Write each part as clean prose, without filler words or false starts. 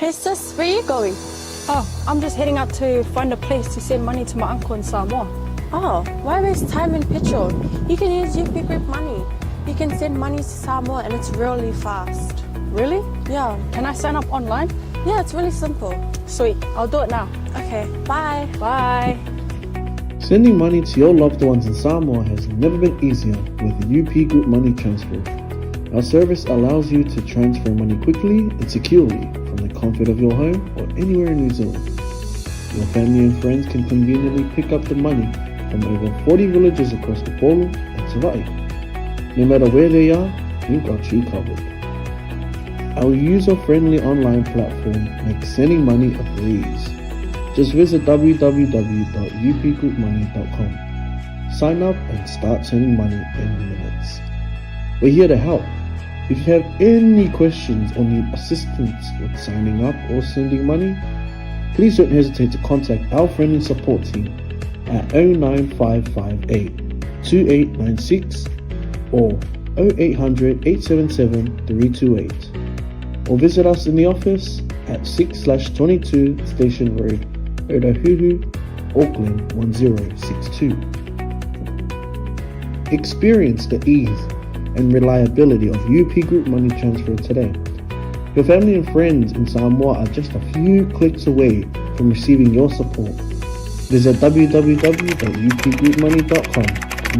Hey sis, where you going? Oh, I'm just heading out to find a place to send money to my uncle in Samoa. Oh, why waste time and petrol? You can use UP Group Money. You can send money to Samoa and it's really fast. Really? Yeah. Can I sign up online? Yeah, it's really simple. Sweet, I'll do it now. Okay, bye. Bye. Sending money to your loved ones in Samoa has never been easier with UP Group Money Transfer. Our service allows you to transfer money quickly and securely from the comfort of your home or anywhere in New Zealand. Your family and friends can conveniently pick up the money from over 40 villages across Upolu and Savai'i. No matter where they are, we've got you covered. Our user-friendly online platform makes sending money a breeze. Just visit www.upgroupmoney.com. Sign up and start sending money in minutes. We're here to help. If you have any questions or need assistance with signing up or sending money, please don't hesitate to contact our friendly support team at 09558 2896 or 0800 877 328 or visit us in the office at 6/22 Station Road, Otahuhu, Auckland 1062. Experience the ease and reliability of UP Group Money Transfer today. Your family and friends in Samoa are just a few clicks away from receiving your support. Visit www.upgroupmoney.com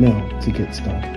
now to get started.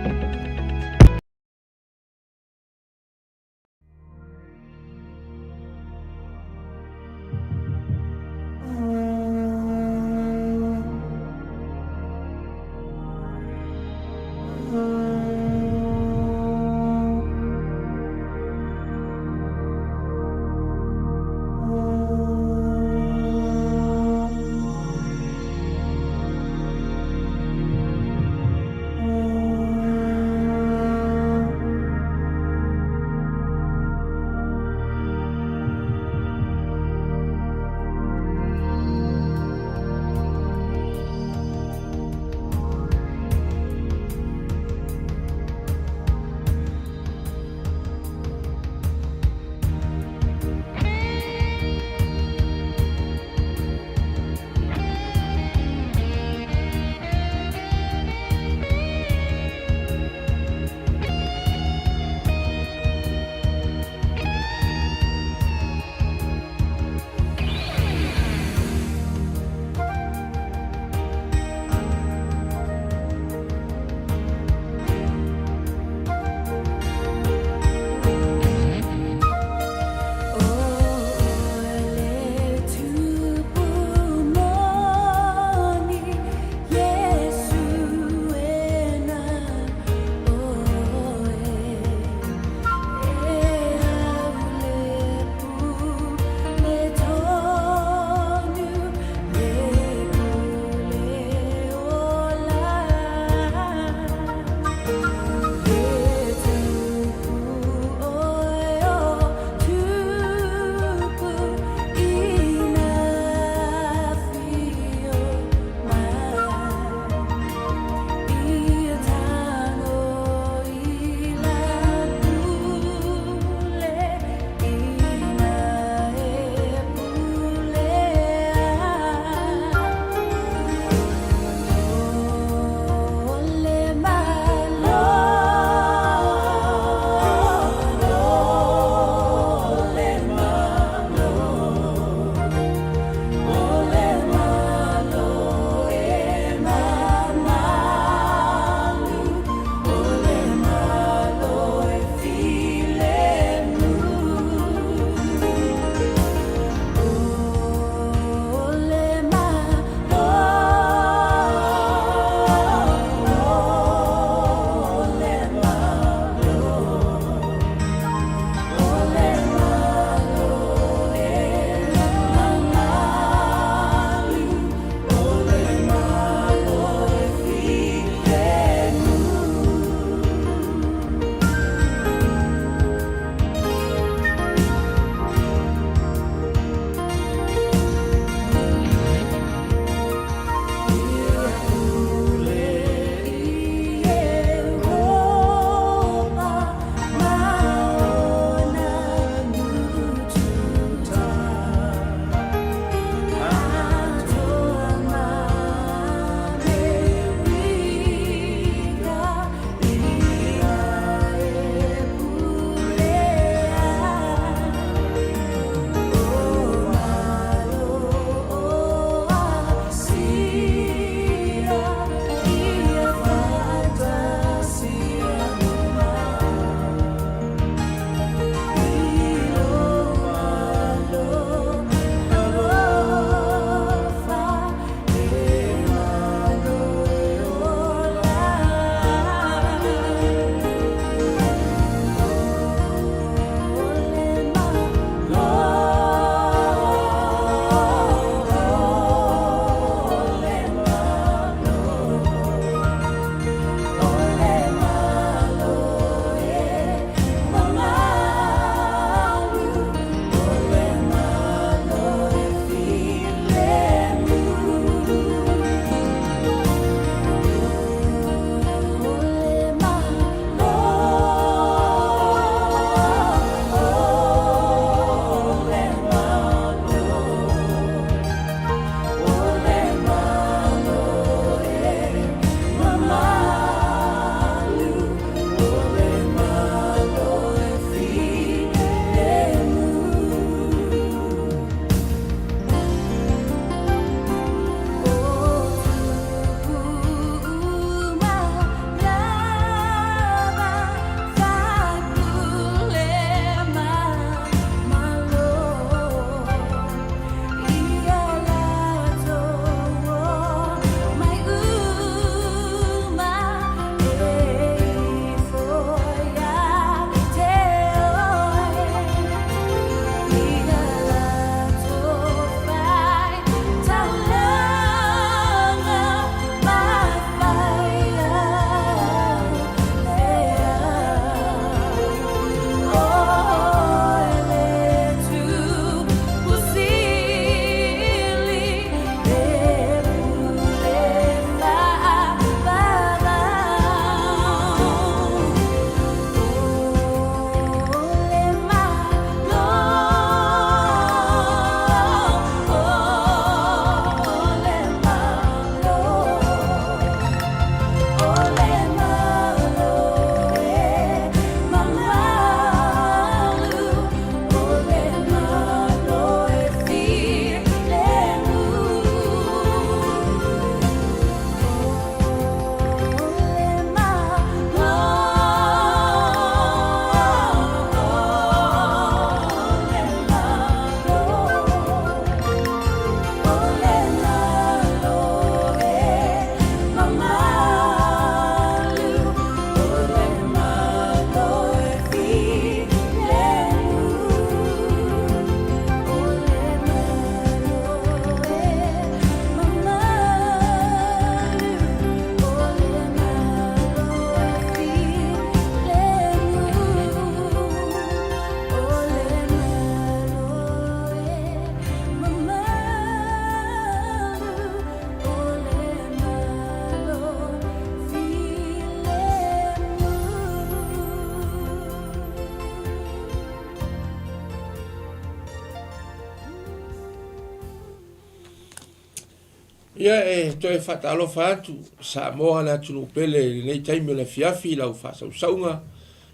Ia e toe faatalofa atu Samoa le atunuu pele i lenei taimi o le afiafi i lau faasausauga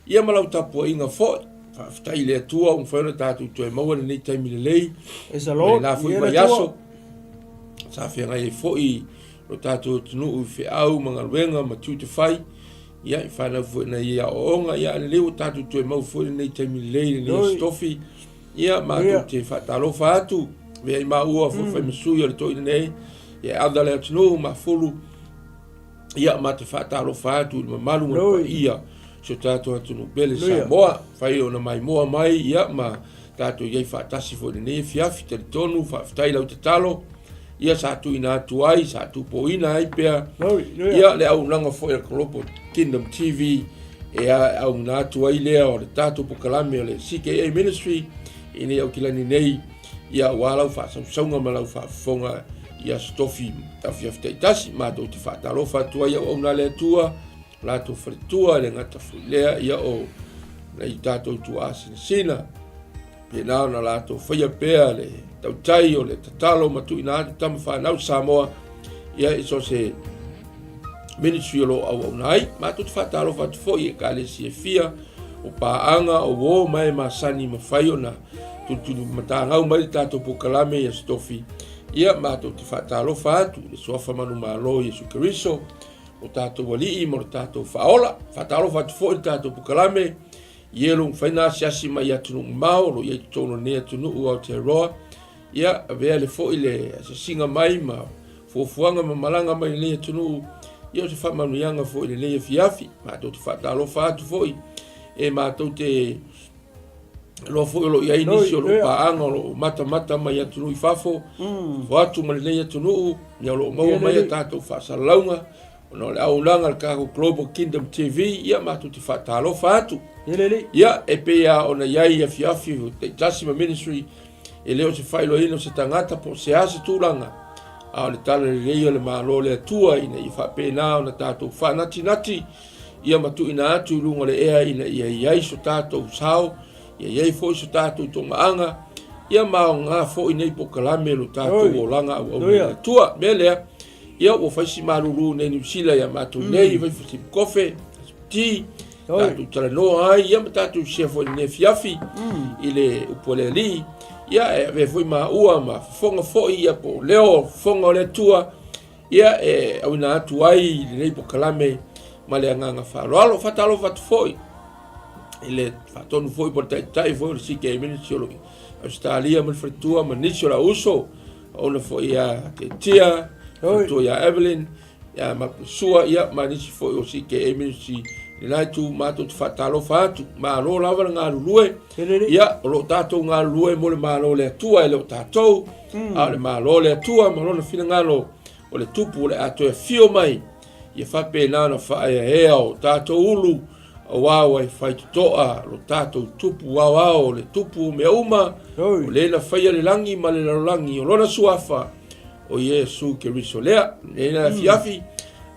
ia ma lau tapuaiga foi. Faafetai i le Atua ua mafai ona tatou toe maua lenei taimi lelei Praise the Lord. Ma lena foi Ia le vaiaso sa feagai ai foi lo tatou atunuu i feau ma galuega ma tiute fai ia i fanau foi nai aoaoga ia lelei ua tatou toe maua foi lenei taimi lelei lenei aso tofi ia matou te faatalofa atu avea ai maua foi fai ma sui o le toeaina nei ia Elder Leatunuu Mafulu ia ma te faatalofa atu i le mamalu ma le paia o si o tatou atunuu pele Samoa fai ona maimoa mai ia ma tatou i ai faatasi foi i lenei afiafi talitonu faafetai i lau tatalo ia sa tuuina atu ai sa tuupoina ai pea ia le auaunaga foi a le Global Kingdom TV e auaunaga atu ai lea o le tatou polokalame o le CKA Ministry i nei aukilani nei ia aua lau faasausauga ma lau faafofoga i aso tofi afiafi taitasi matou te faatalofa atu ai auauna a le Atua latou faletua e le gata foi lea ia o nai tatou tuaa sinasina pena ona latou faia pea le tautai o le tatalo ma tuuina atu tama fanau Samoa ia i so o se ministry o lo o auauna ai. Matou te faatalofa atu foi i ekalesia e fia o paaga o uo ma e masani mafai ona tulituli matagau mai le tatou polokalame i Aso Tofi. Ia matou te faatalofa atu i le suafa manumalo Iesu Keriso o tatou Alii ma lo tatou Faaola. Faatalofa atu foi i le tatou polokalame i e o lo o mafai ona asiasi mai i atunuu mamao o lo o i ai i totonu o lenei atunuu o Aotearoa. Ia, avea le foi le asiasiga mai ma fuafuaga ma malaga mai i lenei atunuu, ia o se faamanuiaga foi i lenei afiafi. Matou te faatalofa atu foi e matou te iloa foi o lo o i ai nisi o lo o paaga o lo o matamata mai atunuu i fafo, fafo atu ma lenei atunuu, ia o lo o maua mai a tatou faasalalauga ona o le auaunaga a le tatou Global Kingdom TV, ia matou te faatalofa atu. Ia, e pei lava ona i ai afiafi taitasi ma ministry, E le o se faailoaina o se tagata po o se a se tulaga, a o le talalelei o le Malo o le Atua ina ia faapena ona tatou faanatinati ia ma tuuina atu i luga o le ea ina ia i ai so tatou sao, ia i ai foi so tatou tomaaga, ia ma aoga foi nei polokalame i lo tatou olaga auauna i le Atua. O le mea lea, ia ua fai si malulu nei Niu Sila ia matou nei, fai si kofe, ti, tatou talanoa ai ia ma tatou share foi i lenei afiafi i le upu a le Alii. Ia e avea foi maua ma fofoga foi ia po o leo fofoga o le Atua ia e auina atu ai i lenei polokalame ma le agaga faaaloalo. Faatalofa atu foi i le faatonu foi po o le taitai foi o le CK Ministry o lo Ausetalia ma le faletua ma nisi o le auuso ona foi ia Tetia, faletua ia Evelyn, ia ma Sua ia ma nisi foi o CKA Ministry i lena itu matou te faatalofa atu. Malo lava le galulue. Ia o lo o tatou galulue mo le Malo o le Atua e le o tatou, a o le Malo o le Atua ma lona finagalo o le tupu o le a toe afio mai ia faapena ona faaeaea o tatou ulu aua ua e faitotoa lo tatou tupu aoao o le tupu o mea uma o le na faia le lagi ma le lalolagi o lona suafa o Iesu Keriso lea. Lenei la afiafi,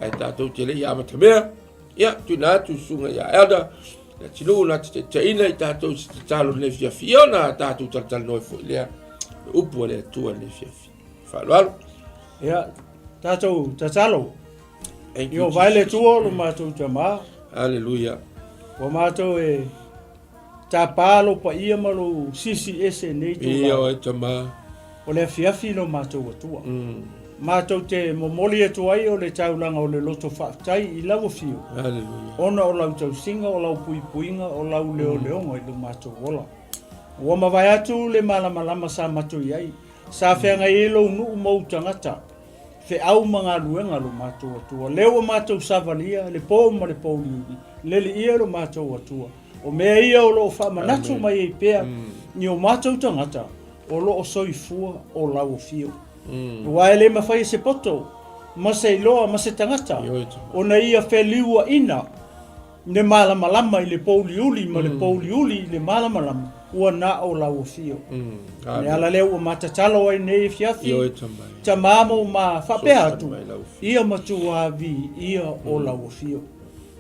ae tatou te le i amatamea, ia, tuuina atu i susuga ia Elder, le atunuu na te taitaiina i tatou i se tatalo i lenei afiafi, ia ona tatou talatalanoa ai foi lea, le upu a le Atua i lenei afiafi. Faaaloalo. Ia, tatou tatalo. Thank you, Ia vae le Jesus. Atua o lo matou Tama. Hallelujah. Ua matou e tapa lou paia ma lou sisi ese i nei Ia itula. oe Tama. O le afiafi lo matou Atua. Matou te momoli atu ai o le taulaga o le loto faafetai i lau afio. Hallelujah. Ona o lau tausiga, o lau puipuiga, o lau leoleoga i lo matou ola. Ua mavae atu le malamalama sa matou i ai, sa feagai ai lou nuu ma ou tagata. Feau ma galuega lo matou Atua. Lea ua matou savalia le po ma le pouliuli, leliia lo matou Atua. O mea ia o lo o faamanatu mai ai pea i o matou tagata o lo o soifua o lau afio. Aua e le mafai e se poto ma se iloa ma se tagata ona ia feliuaina le malamalama i le pouliuli ma le pouliuli i le malamalama, ua na o lau afio. O le ala lea ua matatalo ai nei afiafi, Tama ma ma faapea atu, ia matua viia o lau afio.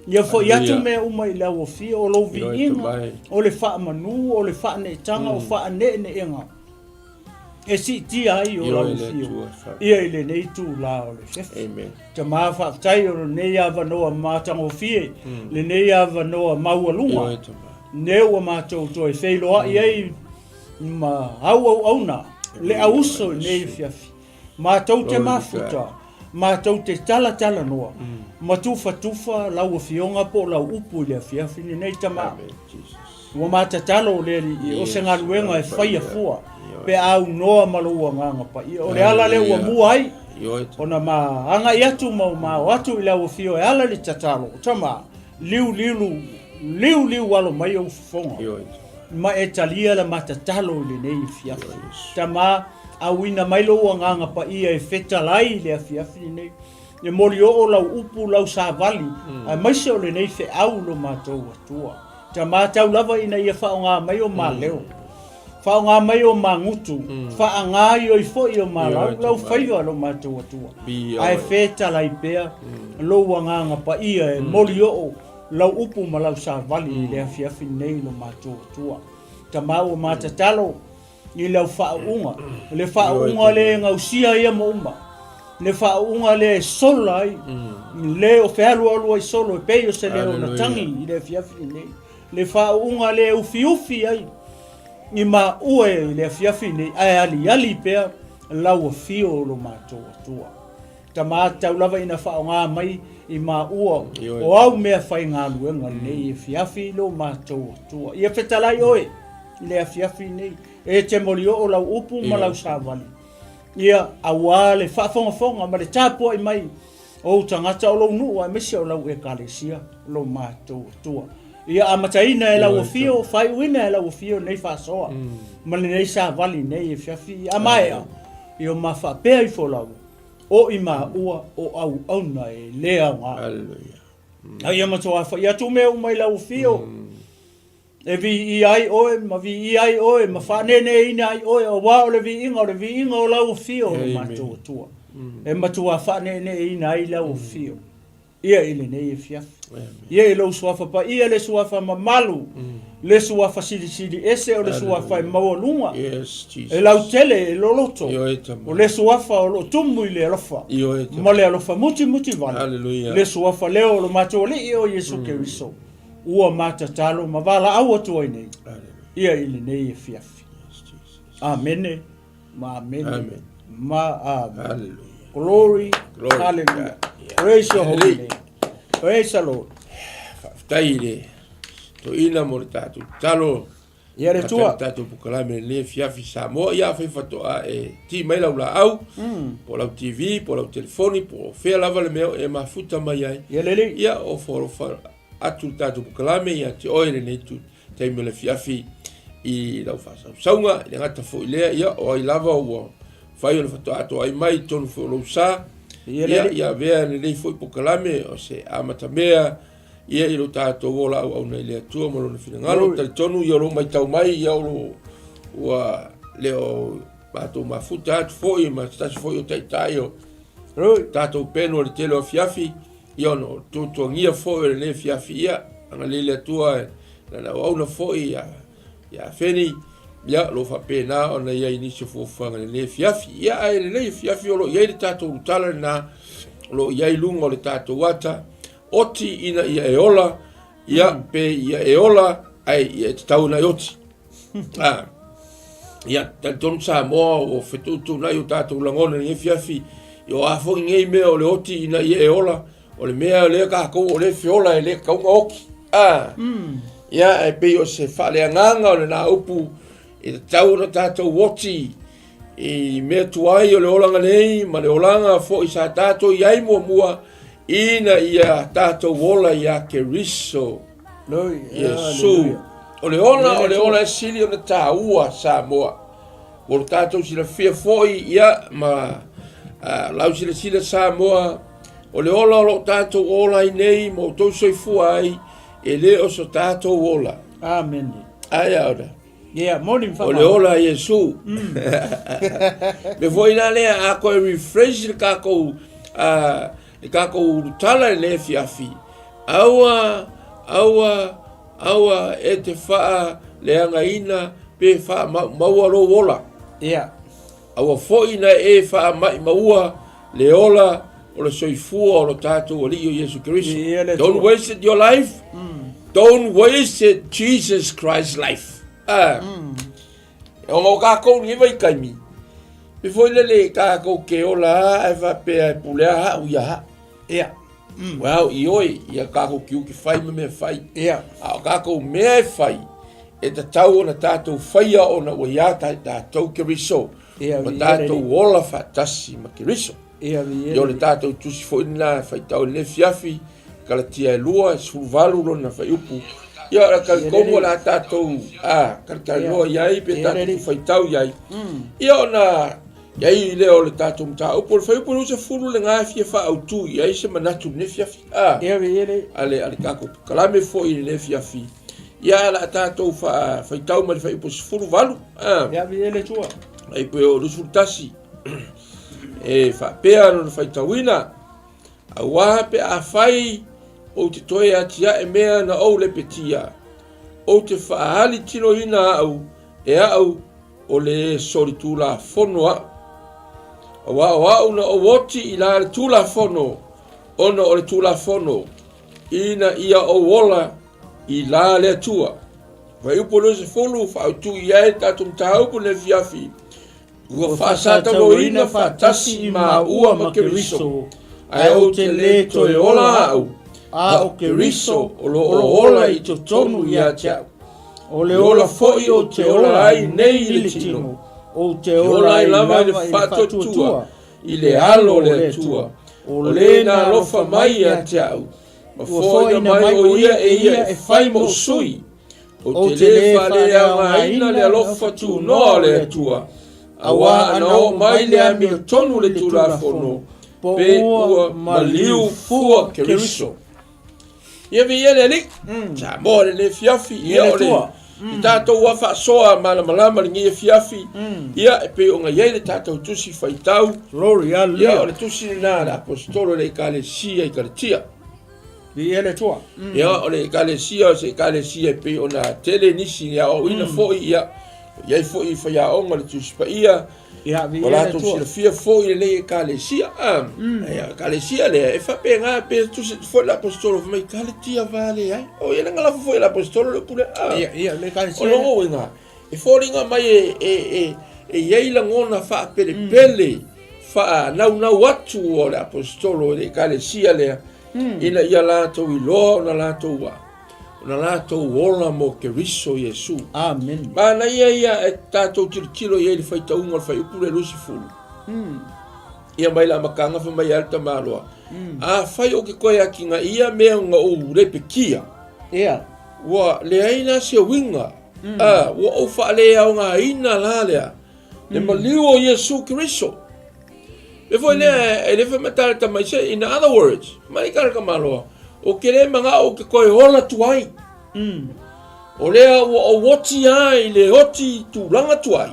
Ia foi atu mea uma i lau afio, o lou viiga, o le faamanu, o le faaneetaga, o faaneeneega. E siitia ai o lau afio ia i lenei itulā o le afiafi. Tama, faafetai o lenei avanoa matagofie, lenei avanoa maualuga, lea ua matou toe feiloai ai ma au auauna le auuso i lenei afiafi. Matou te mafuta, matou te talatalanoa ma tufatufa lau afioga po o lau upu i le afiafi lenei, Tama. Ua ma tatalo le Alii, o se galuega e faia fua pe a aunoa ma lou Agaga Paia. O le ala lea ua mua ai ona ma agai atu ma ma o atu i lau afio e ala i le tatalo, Tama, liuliu, liuliu alo mai ou fofoga ma e talia le ma tatalo i lenei afiafi. Tama, auina mai lou Agaga Paia e fetalai i le afiafi lenei. E molioo lau upu, lau savali, aemaise o lenei feau lo matou Atua. Tama tau lava ina ia faaaoga mai o ma leo, faaaoga mai o magutu, faagaoioi foi o ma lau, lau faiva lo matou Atua. Ae fetalai pea lou Agaga Paia e molioo lau upu ma lau savali i le afiafi lenei lo matou Atua. Tama ua ma tatalo i lau faauuga, le faauuga lea e gausia ia ma uma, le faauuga lea e sola ai, le o fealualu ai solo e pei o se leo na tagi i le afiafi lenei, le faauuga lea e ufiufi ai i maua i le afiafi lenei, ae aliali pea lau afio o lo matou Atua. Tama, tau lava ina faaaoga mai i maua o au mea faigaluega lenei afiafi i lo matou Atua. Ia fetalai oe i le afiafi lenei, e te molioo lau upu ma lau savali, ia auā le faafogafoga ma le tapuai mai o ou tagata o lou nuu aemaise o lau Ekalesia lo matou Atua. Ia amataina e lau afio, faaiuina e lau afio lenei faasoa ma lenei savali nei afiafi, a maea, ia ma faapea ifo lava, O i maua o auauna e le aoga. Hallelujah. A ia matua fai atu mea uma i lau afio. E viia ai oe ma viia ai oe ma faaneeneeina ai oe, auā o le viiga o le viiga o lau afio o lo matou Atua. E matua faaneeneeina ai lau afio. Ia i lenei afiafi. Ia i lou suafa paia, le suafa mamalu, le suafa silisili ese, o le suafa e maualuga, Yes, Jesus. e lautele, e loloto, Ioe, tama. o le suafa o lo o tumu i le alofa, Ioe, tama. ma le alofa mutimuti vale, Hallelujah. le suafa lea o lo matou Alii o Iesu Keriso, ua matatalo ma valaau atu ai nei, Hallelujah. ia i lenei afiafi. Yes, Jesus. Amene ma amene Amen. ma amene. Hallelujah. Glory, Glory to hallelujah. God. Yeah. Praise your holy Hallelujah. name. Praise the Lord. Faafetai i le toeaina mo le tatou tatalo. Ia le Atua. Atua. Tatou polokalame lenei afiafi Samoa. Ia afai faatoa e ti mai lau laau, po o lau TV, po o lau telefoni, po o fea lava le mea o e mafuta mai ai. Ia lelei. Ia ofo alofa atu le tatou polokalame ia te oe lenei taimi o le afiafi i lau faasausauga, i le gata foi lea, ia, o ai lava ua fai o le faatoa atoa ai mai i totonu foi o lou sa, ia, ia avea lenei foi polokalame o se amatamea, ia, i lo tatou ola auauna i le Atua ma lona finagalo. Talitonu, ia, o lo o matau mai, ia, o lo ua le o matou mafuta atu foi ma se tasi foi o taitai o tatou peno i le tele o afiafi, Ia ona o tuatuagia foi o lenei afiafi, ia, agalelei le Atua i lana auauna foi ia, ia Feni, ia, o lo o faapena ona i ai nisi o fuafuaga i lenei afiafi. Ia, ae lenei afiafi o lo o i ai le tatou lutala lena, o lo o i ai luga o le tatou ata, oti ina ia e ola, ia, pe ia e ola, ae ia e tatau ona e oti. Ah, ia, talitonu Samoa ua fetuutuunai o tatou lagona i lenei afiafi, ia o a foi nei mea o le oti ina ia e ola, o le mea lea tatou o lea e feola e le tatau ona oti. Ah, ia, e pei o se faaleagaga o lena upu e tatau ona tatou oti i mea tuai o le olaga nei ma le olaga foi sa tatou i ai muamua ina ia tatou ola ia Keriso. Iesu. O le ola, o le ola e sili ona taua Samoa. Ua lo tatou silafia foi, ia, ma lau silasila Samoa, o le ola o lo o tatou ola ai nei ma outou soifua ai, e le o so tatou ola. Amen. Ai a ora. Ia, moni O le ola a Iesu. Me foi la lea, a koe refresh le tatou, le tatou ulutala i lenei afiafi, aua, aua, aua e te faaleagaina pe faamaumaua lou ola. Ia. Aua foi na e faamaʻimaua le ola o le soifua o lo tatou Alii o Iesu Keriso. Don't waste it your life. Don't waste it Jesus Christ's life. Ah. Ona o kākou lenei vaitaimi, pe foi lele kākou ke ola a ae faapea e pule a ha'u ia ha'u. Ia. Well, ioe, ia kākou ki uki fai ma mea fai. Ia. A o kākou mea e fai, e tatau ona tātou faia ona ua iā tātou Keriso. Ia, Ma tātou ola faatasi ma Keriso. Ia, Ia o le tātou tusi foi lena e faitau i lenei afiafi, Kalatia e 2, e 18 lona fuaiupu. Ia, o le talitonu o le a tātou, a, talitalinoa i ai, pe tātou faitau i ai. Ia ona i ai lea o le tātou mataupu, o le fuaiupu 20 lena e fia faaautu i ai se manatu i lenei afiafi. A, a le, a le tātou polokalame foi i lenei afiafi. Ia, o le a tātou faitau mai le fuaiupu 18. A, Ia, viia le Atua. Fuaiupu e 21. E faapea lona faitauina. Auā pe afai ou te toe atiae mea na ou lepetia, ou te faaali tinoina au e au o le e solitulafono a'u. Auā o a'u na ou oti i la le Tulafono ona o le Tulafono, ina ia ou ola i la le Atua. Fuaiupu 20, Faautū i ai le tatou mataupu i le afiafi. Ua faasatauaina faatasi i māua ma Keriso, ae ou te lē toe ola au, a o Keriso o lo o ola i totonu ia te au. O le Le ola foi ou te ola ai nei i le tino, ou te te ola ola ai ai lava i le lava i le faatuatua faatuatua i le Alo o le Atua, o o lē lē na na alofa alofa mai mai ia ia te te au, au, ma ua foaina foaina mai mai o o ia ia e e ia ia e e fai fai moʻu moʻu sui. sui. Ou Ou te te lē lē faaleaogaina faaleaogaina le le alofa alofa tunoa tunoa o o le le Atua, Atua, auā auā ana ana oo oo mai mai le le amiotonu amiotonu le le Tulafono, Tulafono, po pe ua ua maliu maliu fua fua Keriso. Keriso. Ia viia le Alii, Samoa i lenei afiafi, Ia ia le o le Atua. i tatou ua faasoa malamalama i lenei afiafi, ia e pei ona i ai le tatou tusi faitau, Glory, ia o hallelujah. le tusi lena a le Aposetolo i le Ekalesia i Kalatia. Viia le Atua. Ia, o le ekalesia o se ekalesia e pei ona tele nisi i aoaoina foi, ia, i ai foi faiaoga o le Tusi Paia, Ia, ua viia le latou Atua. silafia foi lenei ekalesia. A, ia, ekalesia lea, e faapena pe tusi atu foi le aposetolo fai mai, Kaletia vale ai. O ia le galafo foi e le aposetolo le upu lea. A, Ia, ia, le o ekalesia lea. lona uiga, e foliga mai e, e, e, e i ai lagona faapelepele, faanaunau atu o le aposetolo i le ekalesia lea, ina ia latou iloa ona latou ona latou ola mo Keriso Iesu. Amen. Manaia ia e tatou tilotilo i ai i le faitauga o le fuaiupu lea 20. Ia mai le amataga fai mai ai le tamaloa. Afai ou te toe atigaia mea na ou lepetia, Ia. ua leai la se uiga, a, ua ou faaleaogaina la lea le maliu o Iesu Keriso. E foi lea e le fai mai tala tama se in other words, mai tala tamaloa, o ke le mangao o ke koe ola tuai. O lea ua ou oti ai le oti tulaga tuai.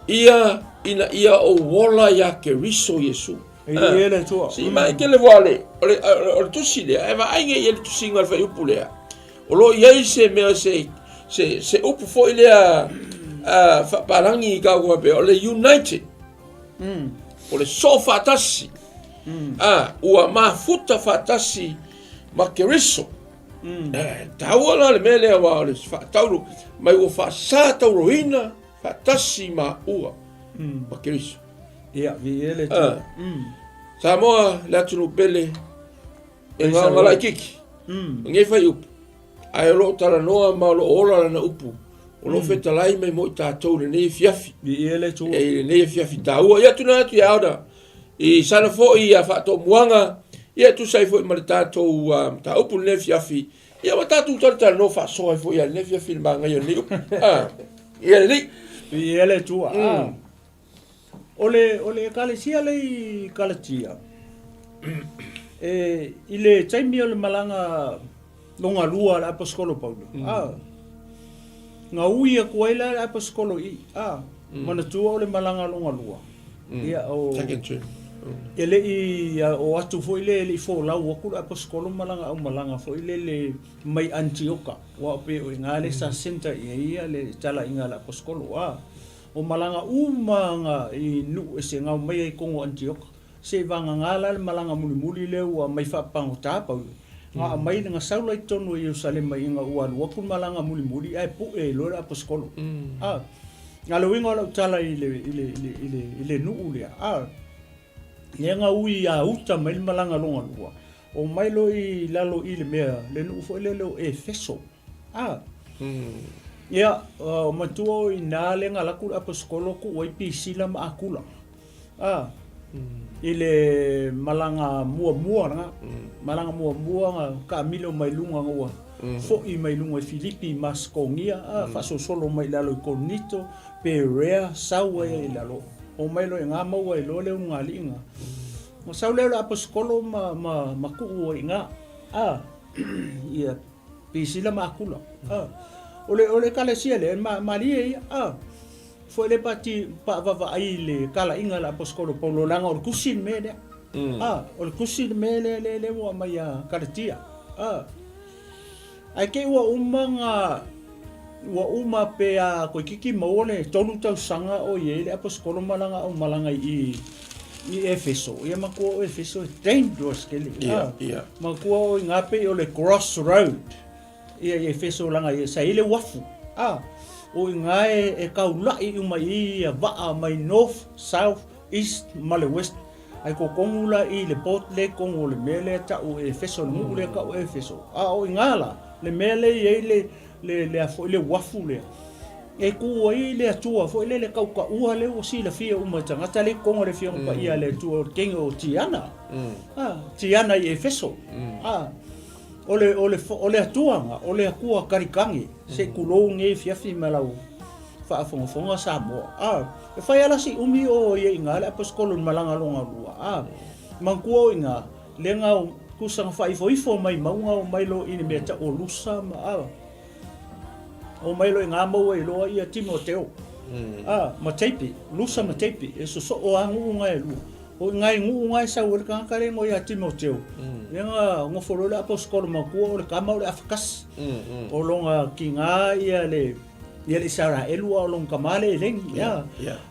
Ia ina ia ou ola ia Keriso Iesu. E i le Atua. Si mai ke le voale, o le o le tusi lea, e vaai nei i le tusiga o le fuaiupu lea. O lo o i ai se mea se se se upu foi lea faapalagi i kau faapea, o le united. O le soo faatasi. A, ua mafuta faatasi ma Keriso. E taua la le mea lea aua o le faatauro mai ua faasatauroina faatasi ma ua ma Keriso. Ia, viia le Atua. Samoa, le atunuu pele, e gaoga laitiiti, o nei fuaiupu, ae o lo o talanoa ma o lo o ola lana upu, o lo o fetalai mai mo i tatou i lenei afiafi. Viia le Atua. E i lenei afiafi taua. Ia tuna atu ia Aona, i sana foi ia faatomuaga, ia e tusa ai foi ma le tatou mataupu i lenei afiafi, ia ua tatou talatalanoa faasoa ai foi ia lenei afiafi i le manaia o lenei upu. Ia lelei. Viia le Atua. O le, o le ekalesia le i Kalatia, e, i le taimi o le malaga logalua a le aposetolo Paulo, a, gaui atu ai la le aposetolo i i, a, manatua o le malaga logalua, ia, o, Second trip. e le i o atu foi le, e le i folau atu le aposetolo ma lana aumalaga foi lele mai Anitioka, aua pei o i ina lea sa centre i ai le talaiga a le aposetolo, a. O malaga uma nga i nuu ese nga omai ai i kogo o Anitioka, seivagagā la le malaga mulimuli lea ua aumai faapagota Paulo, nga aumai nga sau la i totonu o Ierusalema ina ua alu atu le malaga mulimuli ae pue ai loa le aposetolo. A, a o le uiga o lau tala i le, i le, i le, i le, i le nuu lea, a, lea na ui ia uta mai le malaga lona lua, omai loa i lalo i le mea, le nuu foi lele o Efeso. A, ia, matua o i ina lea na alu atu le aposetolo tuu ai Pisila ma Akula. A, i le malaga muamua lena, malaga muamua na taamilo mai luga na ua foi mai luga i Filipi i Masetonia, a, faasolosolo mai i lalo i Korinito, Perea, sau ai i lalo, omai loa i ina maua ai loa le ulugalii na. Ona sau lea o le aposetolo ma tuu ai i ina, a, ia Pisila ma Akula. A, o le, o le ekalesia lea, e malie ia, a, foi le pati paavavaai i le talaiga a le aposetolo Paulo, leaga o le tusi le mea lea. A, o le tusi le mea lea, lea, lea ua aumai ia Kalatia. A, ae te i ua uma na, ua uma pe a toeitiiti maua le 3 tausaga o i ai le aposetolo ma lana aumalaga i i Efeso. Ia matua o Efeso e dangerous tele. Ia, ia. Matua o i ngā pei o le cross road. Ia i Efeso langa ia sa i le uafu. A, o i ngā e, e kaula'i uma i ia va'a mai north, south, east ma le west. Ai totonu la i le port le tonu o le mea lea ta'u o Efeso, le nuu lea ta'u o Efeso. A o i ngā la, le mea lea i ai le, le, le a foi le uafu lea. E kū ai le Atua foi lele kautaua lea ua silafia uma e tagata lea i totonu o le Afioga Paia a le Atua o le kenge o Tiana. A, Tiana i Efeso. A, o le, o le, o le Atua na, o le Atua kalikage, se i tulou nei afiafi ma lau faafogafoga Samoa. A, e fai lava la si umi o ia i ina le aposetolo i le malaga longalua. A, manatua o i ina, lea na tusa na faaifoifo mai mauga o mai loa i le mea tau o Lusa ma, a, Omai loa i ngā maua i loa ia Timoteo, a, ma Teipi, Lusa ma Teipi, e sosoo a nuu nga e lua. O i ngai nuu nga e sau ai le tagata le ingoa ia Timoteo, lea na nofo loa le aposetolo matua o le tama o le afakasi. O lona tiga ia le ia le Isaraelu a o lona tama le eleni, a.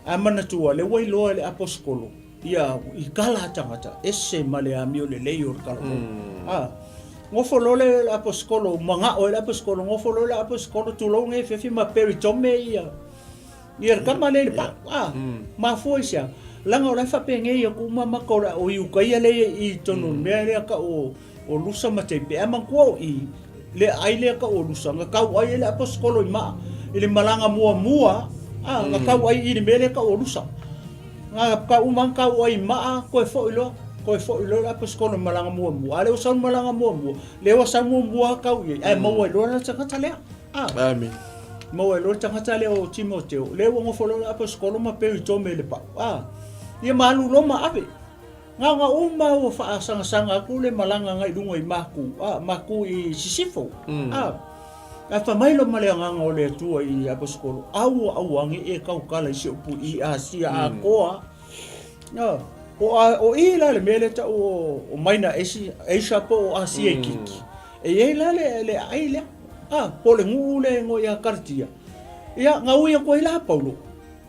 Ae manatua, lea ua iloa e le aposetolo, Ia, i kala tagata, ese ma le amio lelei o le talavou. A, nofo loa le aposetolo, mana'o ai le aposetolo, nofo loa le aposetolo, tulou nei afiafi ma peritome ia, ia le tama lea i le pau. A, mafua i se a? Leaga o la e faapenei atu uma maka o le o Iukaia lea i i totonu o le mea lea tau o, o Lusa ma Teipe. Ae manatua o i, le aai lea tau o Lusa, na tau ai e le aposetolo i maa, i le malaga muamua, a, na tau ai i le mea lea tau o Lusa. Nga ka uma ka ua i maa, koe foʻi loa, koe foʻi loa le aposetolo i malaga muamua. A le ua sau malaga muamua, le ua sau muamua kau i ai, ae maua ai loa le tagata lea. A. Amen. Maua ai loa le tagata lea o Timoteo, le ua nofo loa le aposetolo ma peritome i le pau. A. Ia ma alu loa ma ave. Nga nga uma ua faasangasaga atu le malaga agai i luga i Maku, a, Maku i Sisifo, a. Ae fai mai loa ma le Agaga o le Atua i Aposetolo, Aua auaane e tautala i si ou pui i Asia atoa. A, o, a, o i la le mea lea tau o, o Maina Asia, Asia po o Asia itiiti. E i ai la le, le aai lea, a, po o le nuu lea e igoa ia Kalatia. Ia, na ui atu ai la Paulo.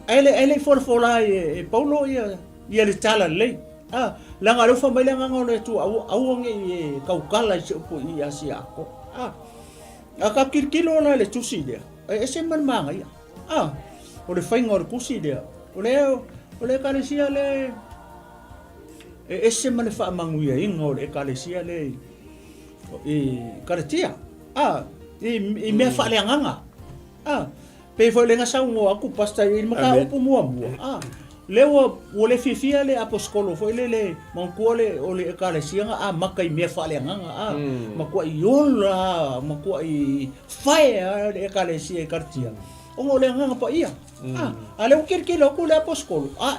Ae le, ae le i folafola ai e, e Paulo ia, Ia le tala lelei. A, leaga o lea ua fai mai le Agaga o le Atua, aua, aua ne i e tautala i si ou puii i Asia atoa. A, a tatou tilotilo la i le tusi lea, e ese ma le manaia. A, o le faiga o le tusi lea, o le, o le Ekalesia lea e ese ma le faamanuiaina o le Ekalesia lea i, i Kalatia. A, i, i mea faaleagaga. A, Pei foi lea na saunoa atu Pastor i le mataupu muamua, a, lea ua, ua le fiafia le aposetolo foi lele, manatua le, o le Ekalesia na amata i mea faaleagaga, a, matuai ola, matuai fire a le Ekalesia i Karatia, ona o le Agaga Paia. A, a lea ua tilotilo atu le aposetolo, a,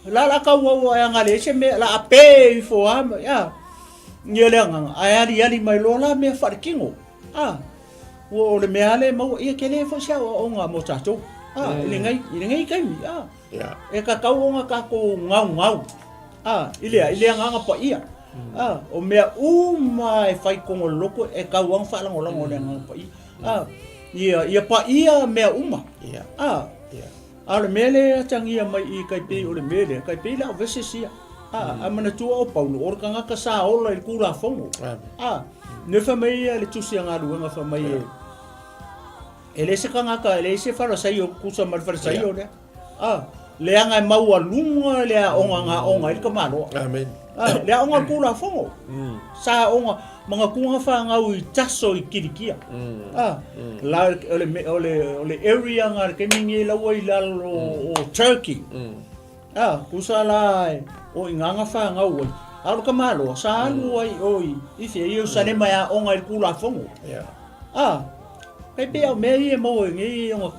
la la tauau e agalelei ai se mea, la a pe ifo lava, a, ia le agaga, ae aliali mai loa la mea faaletino, a. Ua o le mea lava lea e maua, ia tele foi se aoaoga mo tatou, a, i lenei, i lenei taimi, a. Yeah. E tatau ona tatou gaugau, a, i le, i le Agaga Paia, a, o mea uma e fai i totonu o le loto e tau lava ona faalagolago e le Agaga Paia, a, ia, ia paia mea uma, Yeah. a. Yeah. A o le mea lea e atagia mai i i tai pei o le mea lea, tai pei la o verses ia. A, a manatua o Paulo, o le tagata sa ola i le Tulafono. A, ne fai mai ia le tusi a galuega fai mai e, e le se tagata, e leai se Farasaio tusa ma le Farisaio lea. A, leaga e maualuga le aoga na aoga ai le tamaloa. Amen. A, le aoga o le Tulafono. Sa aoga, manatua fanau i Taso i Kilikia. A, la, o le, o le, o le area na le taimi nei la ua i lalo o Turkey. A, tusa la o i ina na fanau ai. A o le tamaloa, sa alu ai o i, i fea, i Ierusalema e aoga i le Tulafono. A, kai pei a o mea ia e maua i nei ona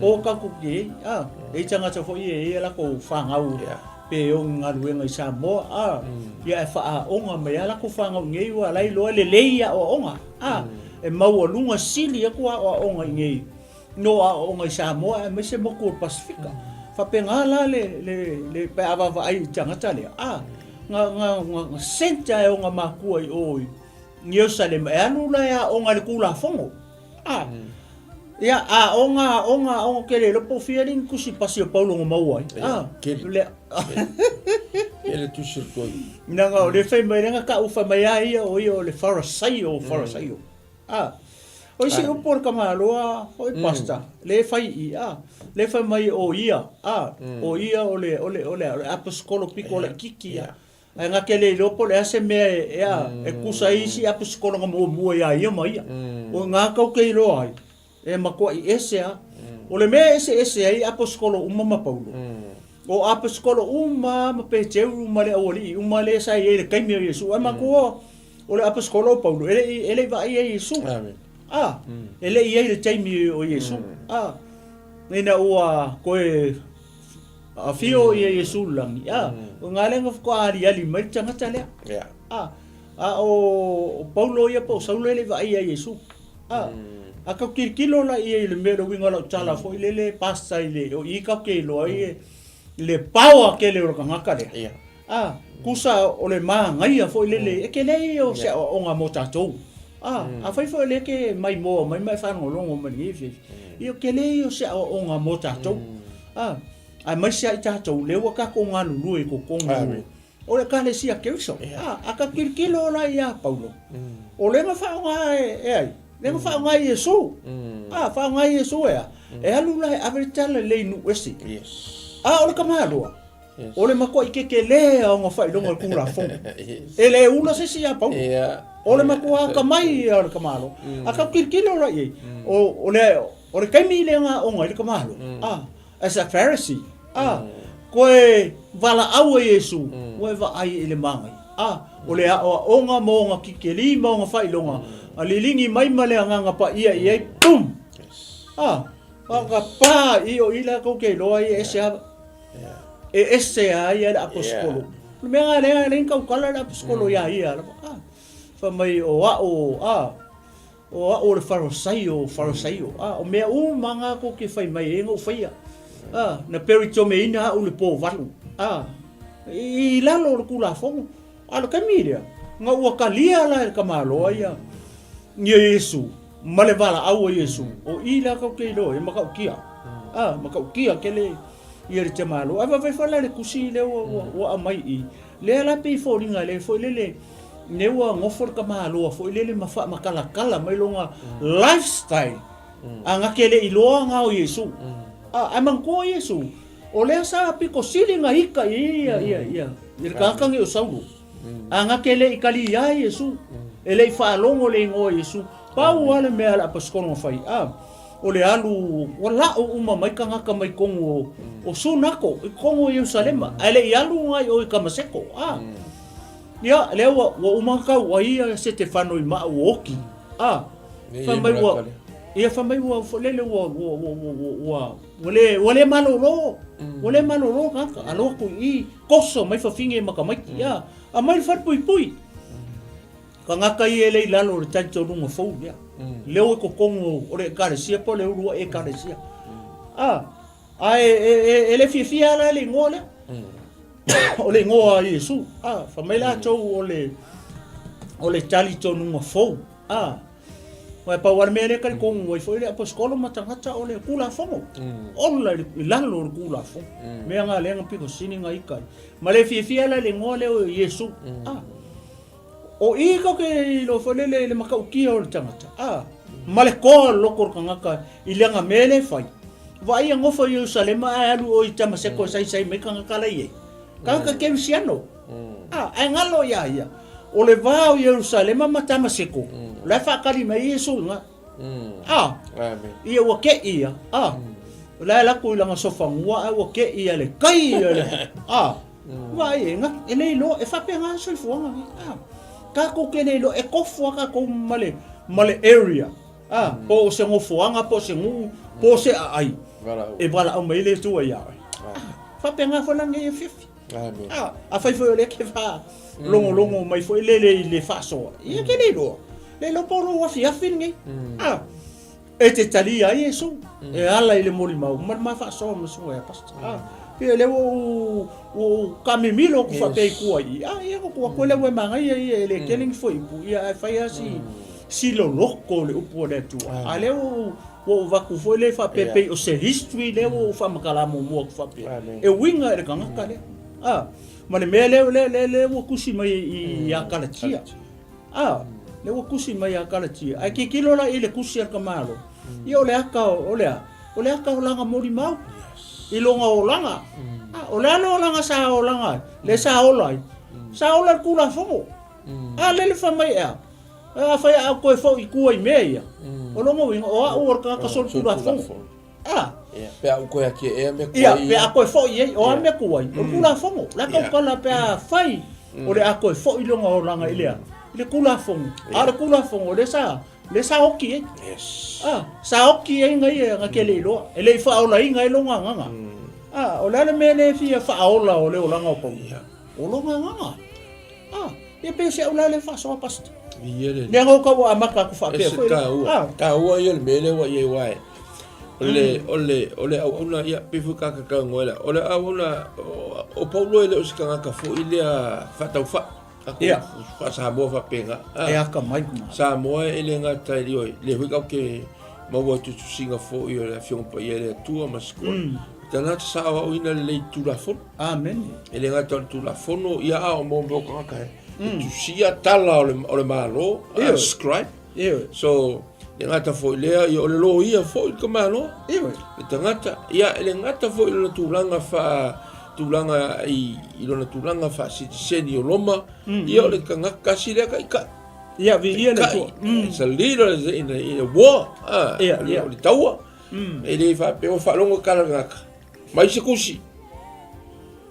o tatou te i ai. A, e i ai tagata foi ia e i ai a latou fanau pe o ni galuega i Samoa, a, ia e faaaoga mai lava latou fanau i nei aua o la e iloa e lelei aoaoga. A, e maualuga sili atu aoaoga i nei no aoaoga i Samoa aemaise motu o le Pasefika. Faapena la le, le, le, pe a vaavaai i tagata lea, a, na, na, na centre e ona matua i o i Ierusalema e alu la e aoga i le Tulafono. A, ia, aoga, aoga, aoga, ou te le iloa po o fia alii ni tusi pasi o Paulo na maua ai. A, Kele. le, Kele tusi o le toi. Leaga o lea fai mai, lea na tau fai mai a ia o ia o le Farasaio o Farasaio. A, o isi upu o le tamaloa foi pastor, lea e fai i i, a, lea e fai mai o ia, a, o ia o le, o le, o le, o le aposetolo pito laitiiti ia. Ae na te le iloa po o le a se mea e, a, e tusa ai isi aposetolo na muamua ia ia ma ia. O i ina tou te iloa ai, e matuai ese lava. O le mea e eseese ai aposetolo uma ma Paulo, o aposetolo uma lava ma Peteru ma le aualii uma lea sa i ai i le taimi o Iesu, ae manatua o le aposetolo o Paulo, e le i, e le i vaaia Iesu. A, e le i i ai i le taimi o Iesu. A, ina ua toe Afio ia Iesu i le lagi, a, o i ina lea na faatoa aliali mai le tagata lea. A, a o Paulo ia po o Saulo e le i vaaia Iesu. A, a tau tilotilo la i ai i le mea, le uiga o lau tala foi lele Pastor i le, o i tatou te iloa ai le power tele o le tagata lea. A, tusa o le manaia foi lele, e tele ia o se aoaoga mo tatou. A, afai foi o lea e te maimoa mai ma e faalogologo mai i lenei afiafi, ia o tele ia o se aoaoga mo tatou. A, aemaise lava i tatou lea ua tatou galulue i totonu o le Ekalesia Keriso. A, a tatou tilotilo la ia Paulo, o lea na faaaoga e ai? Lea na faaaoga e Iesu. A, faaaoga e Iesu e a? E alu la e ave le talalelei i nuu ese. A o le tamaloa, O le matuai kekelē a ona faailoga o le Tulafono. E le ula se isi ia Paulo. O le matua atamai ia o le tamaloa. A tau tilotilo la i ai, o le, o le taimi lea na aoga ai le tamaloa, a, as a Pharisee, a, toe valaau e Iesu, ua e vaai i le manaia, a, o le aoaoga ma ona kikeli ma ona faailoga, a liligi mai ma le Agaga Paia i ai, boom! A, a ka pa i o i la tou te iloa ai e ese lava. E ese a ia le aposetolo. O le mea lena lea e leai ni tautala le aposetolo iā ia lava. A, fai mai o a'u, a, o a'u o le Farisaio o Farisaio. A, o mea uma na tou te fai mai ai na ou faia. A, na peritomeina a'u i le po valu. A, i lalo o le Tulafono. A o le taimi lea, na ua talia la e le tamaloa ia, ia Iesu ma le valaau a Iesu, o i la tou te iloa ai, e matautia. A, matautia tele ia le tamaloa. Ae vaavaai foi la i le tusi lea ua, ua, ua aumai i i, lea la pei e foliga lea foi lele, lea ua nofo le tamaloa foi lele ma faamatalatala mai lona lifestyle, a na te le iloa na o Iesu. A, ae manatua Iesu, O lea sa pito sili na ika i ai ia, ia, ia, i le tagata nei o Saulo. A na te le i kali ia Iesu, e le i faalogo le igoa o Iesu. Pau lava le mea a le aposetolo na fai, a, o le alu, ua lau uma mai tagata mai totonu o, o Sunako, i totonu o Ierusalema, ae le i alu nai o i Kamaseko. A, ia, lea ua, ua uma ona tau ai ia Setefano i maa ua oti. A, fai mai ua, ia fai mai ua, foi lele ua, ua, ua, ua, ua, Ua le, ua le malolo, ua le malolo tagata, alo atu i i, toso mai fafine ma tamaiti, a, aumai le falepuipui. Tagata ia e le i lalo o le talitonuga fou lea, lea ua i totonu o le Ekalesia po o le uluai Ekalesia. A, ae e, e, e le fiafia lava la i le igoa lea, o le igoa a Iesu. A, fai mai latou o le, o le talitonuga fou. A. Aua e pau lava le mea lea e talitonu ai foi le Aposetolo ma tagata o le Tulafono. Ola i lalo o le Tulafono. Mea na lea na pito sili na ita ai. Ma le fiafia la i le igoa lea o Iesu. A. O i tou te iloa foi lele i le matautia o le tagata, a, ma le toa o le loto o le tagata i lana mea lea e fai. Vaai ia nofo i Ierusalema ae alu i o i Tamaseko e saisai mai tagata la i ai. Tagata kerisiano. A, ae galo ia ia, o le va o Ierusalema ma Tamaseko, o la e faatali mai ai Iesu i ina. A, ia ua te i ia, a, o la e alu atu i lana sofanua ae ua te i ia le tai ia le, a, Vaai e, e le iloa, e faapena le soifuaga nei. A, tatou te le iloa, e tofu lava tatou ma le, ma le area, a, po o se nofoaga, po o se nuu, po o se aai, e valaau mai ai le Atua ia oe. A, faapena foi la lenei afiafi. A, afai foi o lea e te faalogologo mai foi lele i le faasoa, ia e te le iloa, le iloa po o lou afiafi lenei. A, E te talia ai Iesu, e ala i le molimau ma le ma faasoa ma susuga ia Pastor. Ah, pei o lea ua ou, ua ou taamimilo atu faapea i tua i i. Ah, ia ua atu lea ua e manaia ia e le tele ni fuaiupu, ia ae fai lava si, si loloto o le upu a le Atua. A lea ua ou, ua ou avatu foi lea faapea pei o se history lea ua ou faamatala muamua atu faapea, e uiga i le tagata lea. Ah, ma le mea lea, lea, lea, lea ua tusi mai ia Kalatia. A, lea ua tusi mai ia Kalatia. Ae tilotilo la i le tusi a le tamaloa, ia o le ata o le a? O le ata o lana molimau i lona olaga. A, o le a le olaga sa olaga ai? Lea sa ola ai? Sa ola i le Tulafono. A lele fai mai ea, afai a ou toe foi i tua i mea ia, o lona uiga, o au o le tagata solitulafono. A. Ia, pe a ou toe atiae mea tuai. Ia, pe a toe foi i ai, o a mea tuai? O le Tulafono. O le a tautala pe a fai o le a toe foi lona olaga i le a? I le Tulafono. A o le Tulafono, o lea sa, lea sa oti ai. Yes. A, sa oti ai na ia na te le iloa. E le i faaolaina ai lona agaga. A, o le a le mea lea e fia faaola o le olaga o Paulo? O lona agaga. A, ia pei o si au la lea faasoa Pastor. Ia le. Lea na ou tau amata atu faapea foi. Taua. Ah. Taua ia le mea lea ua i ai aua o le o le o le auauna ia pei foi kaka ka ngoe la. O le auauna o Paulo e le o se tagata foi lea faataufai. Ia. Faa-Samoa faapena. E akamai kuma. Samoa e le gata i le le foi kau ke maua tutusiga foi o le Afioga Paia i le Atua ma se koa. Tagata sa aoaoina lelei i Tulafono. Amene. E le gata o le Tulafono, ia a o mea o tagata e mm. tusia tala o le, o le Malo, uh, scribe. Ioe. So, le gata foi lea, ia o le loia foi le Malo. Ioe. Le tagata, ia e le gata foi lona tulaga fa tulaga i, i lona tulaga faasitiseni o Roma, mm. ia o le tagata kasi lea taitai. Ia, viia le Atua. Mm. It's a leader in a, in a war. Ah, ia, ia. O le taua. E le faapea ua faalogo tala tagata. Mai se kusi.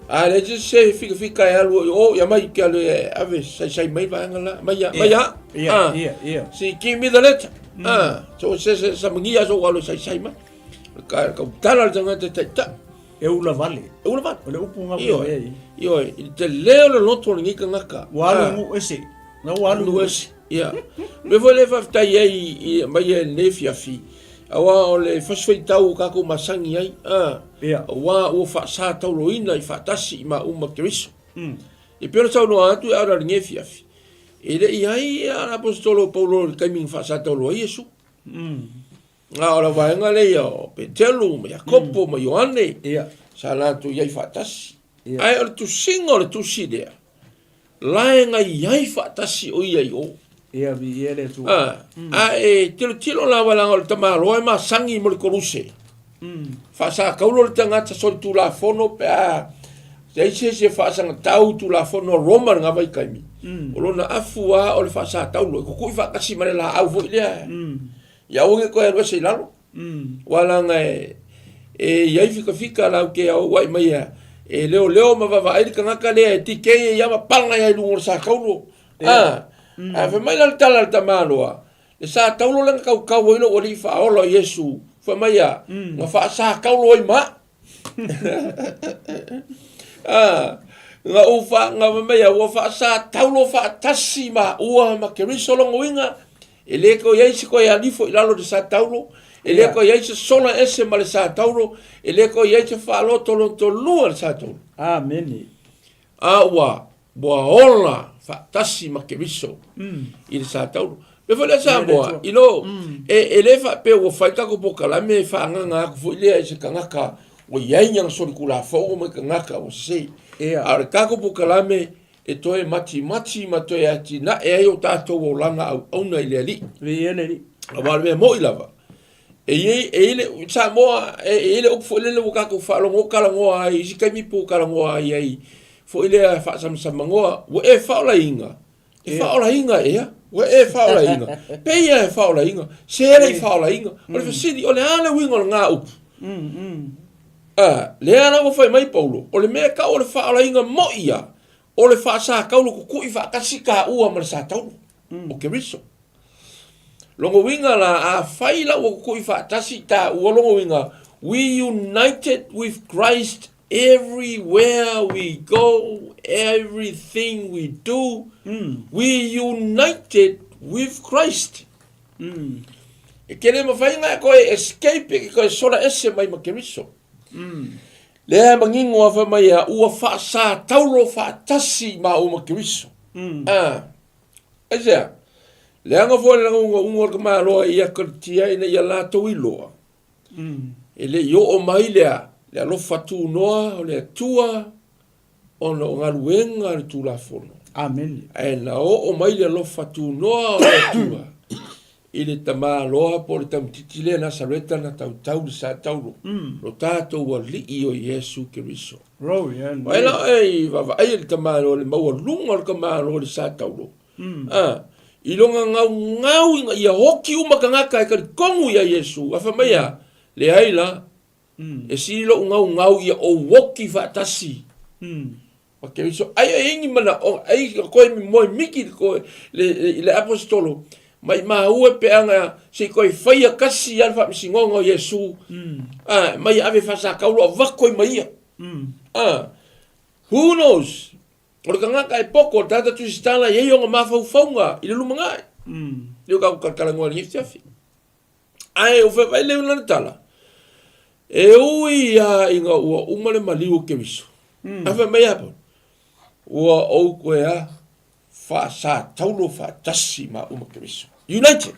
A le se se fika fika e alu o ia mai ke alu e ave sai sai mai vaega la mai ia mai ia. Ia ia ia. Si give me the letter. Ah, so se se sa mangia so alu sai sai mai. Ka ka tala le tagata tai ta. E ula vale. E ula vale. O le upu ngā Ioe. ei. Ioe, i te leo le loto o lenei tagata. Ua alu nuu ese. Na ua alu nuu ese. Ia. Mea foi lea e faafetai ai i mai e lenei afiafi, aua o le fasifaitau ua tatou masani ai, a, Ia. aua ua faasataoloina i faatasi i maua ma Keriso. E pei ona saunoa atu e ala i lenei afiafi, e le i ai a Aposetolo o Paulo i le taimi na faasataolo ai Iesu. A o le vaega lea ia o Petelu ma Iakopo ma Ioane, Ia. sa latou i ai faatasi. Ia. Ae o le tusiga o le tusi lea, La e nai ai faatasi o ia i o. Ia, viia le Atua. A, a e tilotilo lava leaga o le tamaloa e masani mo le koluse. Faasakaulo le tagata solitulafono pe a leai se isi e faasagatau Tulafono a Roma i lena vaitaimi, o lona afu lava o le faasataulo, e kukui faatasi ma le laau foi lea, ia aua ne i toe alu ese i lalo. Aua leaga e, e i ai fikafika latou te auauai mai e, e leoleo ma vaavaai le tagata lea e TK e ia ma pala ia i luga o le sa taulo. A, ae fai mai la le tala a le tamaloa, le sa taulo lea na tautau ai lou alii faaola o Iesu, fai mai a, na faasataulo ai ma au. A, na ou fa, na fai mai a, ua faasataulo faatasi maua ma Keriso lona uiga, E le toe i ai se toe alifo i lalo o le sa taulo, e le toe i ai se sola ese ma le sa taulo, e le toe i ai se faalotolotolua i le sa taulo. Amene. A ua, ua ola faatasi ma Keriso i le sa taulo. Mea foi lea Samoa, you know, e le faapea ua fai tatou polokalame e faaagaga atu foi lea i se tagata ua i ai ni ana solitulafono ma ni tagata ua sese. A o le tatou polokalame e toe matimati ma toe atinae ai o tatou olaga auauna i le Alii. Viia le Alii. Aua o le mea moni lava, e i ai, e i ai le, Samoa, e i ai le upu foi lele ua tatou faalogo talanoa ai i isi taimi po o talanoa ai ai foi lea faasamasamanoa, ua e faaolaina, E faaolaina ea? Ua e faaolaina? Pei e faaolaina? Se le i faaolaina? O le fesili, o le a le uiga o lena upu? A, lea la ua fai mai Paulo, o le mea e tau o le faaolaina moi ia, o le faasataulo tutui faatasi taua ma le sataulo, o Keriso. Lona uiga la, afai la ua tutui faatasi taua, lona uiga, we united with Christ everywhere we go, everything we do, we united with Christ. E ke le mawhai ngā koe escape, e ke koe sola ese mai ma Keriso. Lea e mangingo a whai mai a ua whaasātauro whaatasi ma o ma Keriso. Ah. Aisea? Leaga foi le lagoga o le tamaloa i Akalitia ina ia latou iloa, e le i oo mai lea le alofa tunoa o le Atua ona o galuega a le Tulafono. Amene. Ae na oo mai le alofa tunoa o le Atua i le tamaloa po o le tamaitiiti lea Nasareta na tautau le sa taulo, lo tatou Alii o Iesu Keriso. Ai la oe i vaavaai i le tamaloa, le maualuga o le tamaloa i le sa taulo, a, i lona gaugau ina ia oti uma tagata e talitonu iā Iesu, a fai mai a, leai la, e sili lou gaugau ia ou oti faatasi ma Keriso. Ai e i ai ni manaoga, ai koe moe miki koe i le aposetolo, maimau e peaga se i koe faia kasi a le faamasinoga o Iesu, a, mai ave faasakaulo avatu ai ma ia. A, who knows? O le tagata e poko, o le tagata Tusitala e i ai ona mafaufauga i le lumanai. Lea ua tatou talatalanoa i lenei afiafi. Ae o fai lea lana tala, e ui lava ina ua uma le maliu o Keriso, ae fai mai a ua ou toe a faasataulo faatasi ma uma Keriso. United.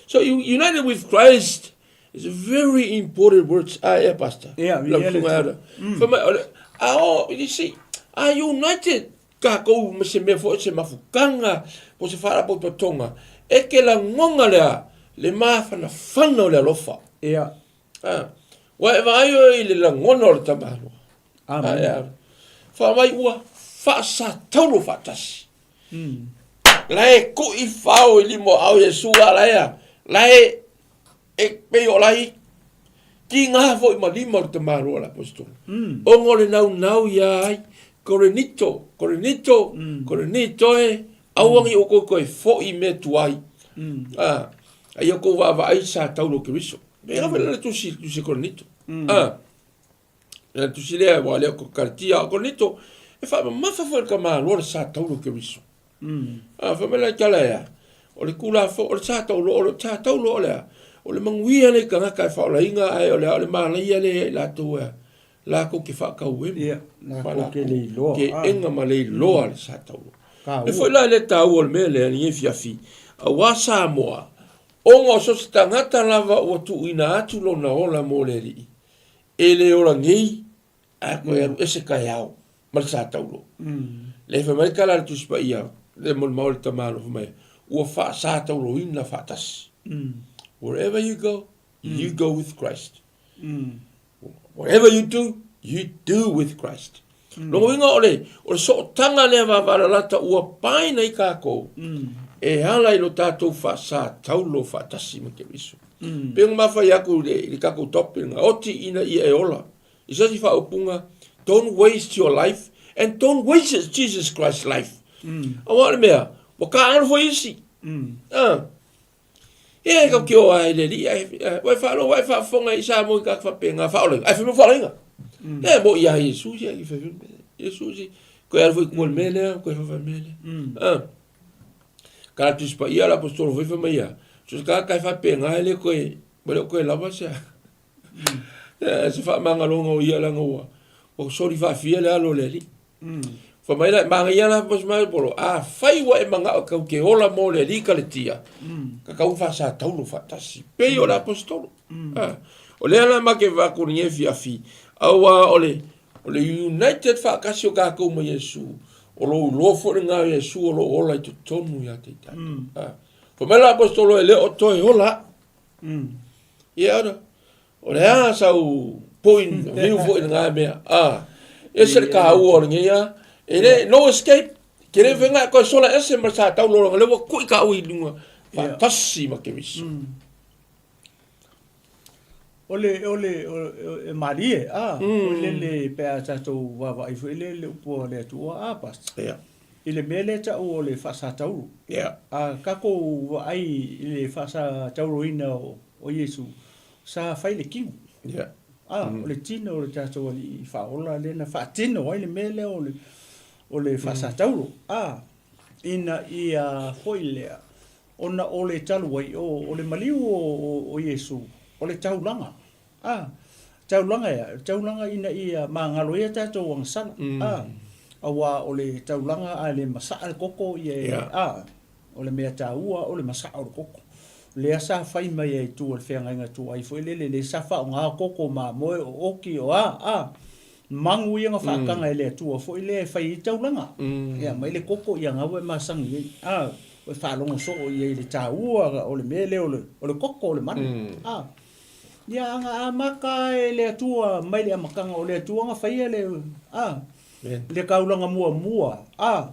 So you united with Christ is a very important words. Ah, yeah, Pastor. Yeah, Lau yeah, yeah. Fai mai, o le, a o, you see, a united Kākou ma se mea foi se mafutaga po se faalapotopotoga, e ke lagona lea le mafanafana o le alofa. Ia. A, ua e vaai oe i le lagona o le tamaloa. Amen. A, ea. Fa mai ua faasataulo faatasi. La e kui fao i lima o ao Iesu a la ea. La e E pei o lai kīngā foi ma lima o le tamaloa o le aposetolo. Ona o le naunau iā ai, Korinito, Korinito, Korinito e, aua ne i outou toe foi i mea tuai. A, a ia outou vaavaai sa taulo o Keriso. Pei lava le tusi, tusi a Korinito. A, le tusi lea, ua lea o Karatia o Korinito, e faamamafa foi le tamaloa le sa taulo o Keriso. A, fai mai la i tala ea, o le Tulafono, o le sa taulo, o le sa taulo o le a? O le manuia lea i tagata e faaolaina, ae o le a? O le malaia lea ia i latou ea, latou te faatauema. Ia, latou te le iloa. Teena ma le iloa le sa taulo. E foi la le taua o le mea lea i lenei afiafi, aua Samoa, ona o so o se tagata lava ua tuuina atu lona ola mo le Alii, e le ola nei, ae koe alu ese taeao ma le sa taulo. Lea fai mai le tala a le Tusi Paia, le molimau a le tama alofa mai, ua faasatauloina faatasi. Wherever you go, you go with Christ. Whatever you do, you do with Christ. Lona uiga o le, o le sootaga lea vavalalata ua paina ai kākou, e ala i lo tātou faasataulo faatasi ma Keriso. Pei ona mafai atu i le, i le tatou topic lena, oti ina ia e ola. I se isi faaupuga, don't waste your life and don't waste Jesus Christ's life. Aua o le mea, ua taaalo foi isi. Ah. Ia e kau ki o ai le alii, ai, ua e faalogo, ua e faafofoga i Samoa i ka faapena, faaolaina, ai fai mai faaolaina. E mo ia Iesu ia, i fai mai, Iesu si, koe alu foi i tua i le mea lea, koe fai mea lea. Ah. Ka Tusi Paia le aposetolo foi fai mai ia, so se tagata e faapena e le koe, ua le o koe lava se, se faamagaloga o ia leaga ua, ua soli faafia le alo o le alii. Fai mai la, manaia la fai mai Polo, afai ua e manao kau te ola mo le Alii Kaletia, ka kau faasataulo faatasi, pei o le Aposetolo. Ah, o lea la ma ke vaku ni e fiafi, aua o le, o le united faatasi o kakou ma Iesu, o lou iloa foi lena o Iesu o lo o ola i totonu ia te i tatou. Ah, fai mai la Aposetolo e le o toe ola au. Ia ona, O le a sau point of view foi lena mea. Ah, ese le taua o lenei a. E le, no escape. Ke le whenga e koe sola ese ma sa tau lolo le ua kui ka ui lunga. Whaatasi ma Keriso. O le, o le, o, e malie, a, mm. le le pe a tatou vaavaai foi le le upu a le Atua, a, pastor. Yeah. I le mea lea ta'u o le faasatauro. Yeah. A tatou vaai i le faasatauroina o, o Iesu, sa fai le tino. Yeah. A, o le tino o le tatou Alii Faaola lea na faatino ai le mea lea o le, o le faasatauro. A, ina ia foi lea, ona o le talu ai, o, o le maliu o, o, o Iesu, o le taulaga. A, taulaga ea, taulaga ina ia magalo ai a tatou agasala. A, auā o le taulaga a le masaa le koko ia e, a, o le mea taua o le masaa o le koko. Lea sa fai mai ai i tua o le feagaiga tuai foi lele, lea sa faaaoga koko mamoe o oki o a, a, magu ia na faataga e le Atua foi lea e fai ai taulaga. Ia aumai le koko ia gau e masani ai. A, e faalogo soo i ai i le taua o le mea lea o le koko o le manu. A. Ia aga amata e le Atua mai le amataga o le Atua na faia le a le taulaga muamua a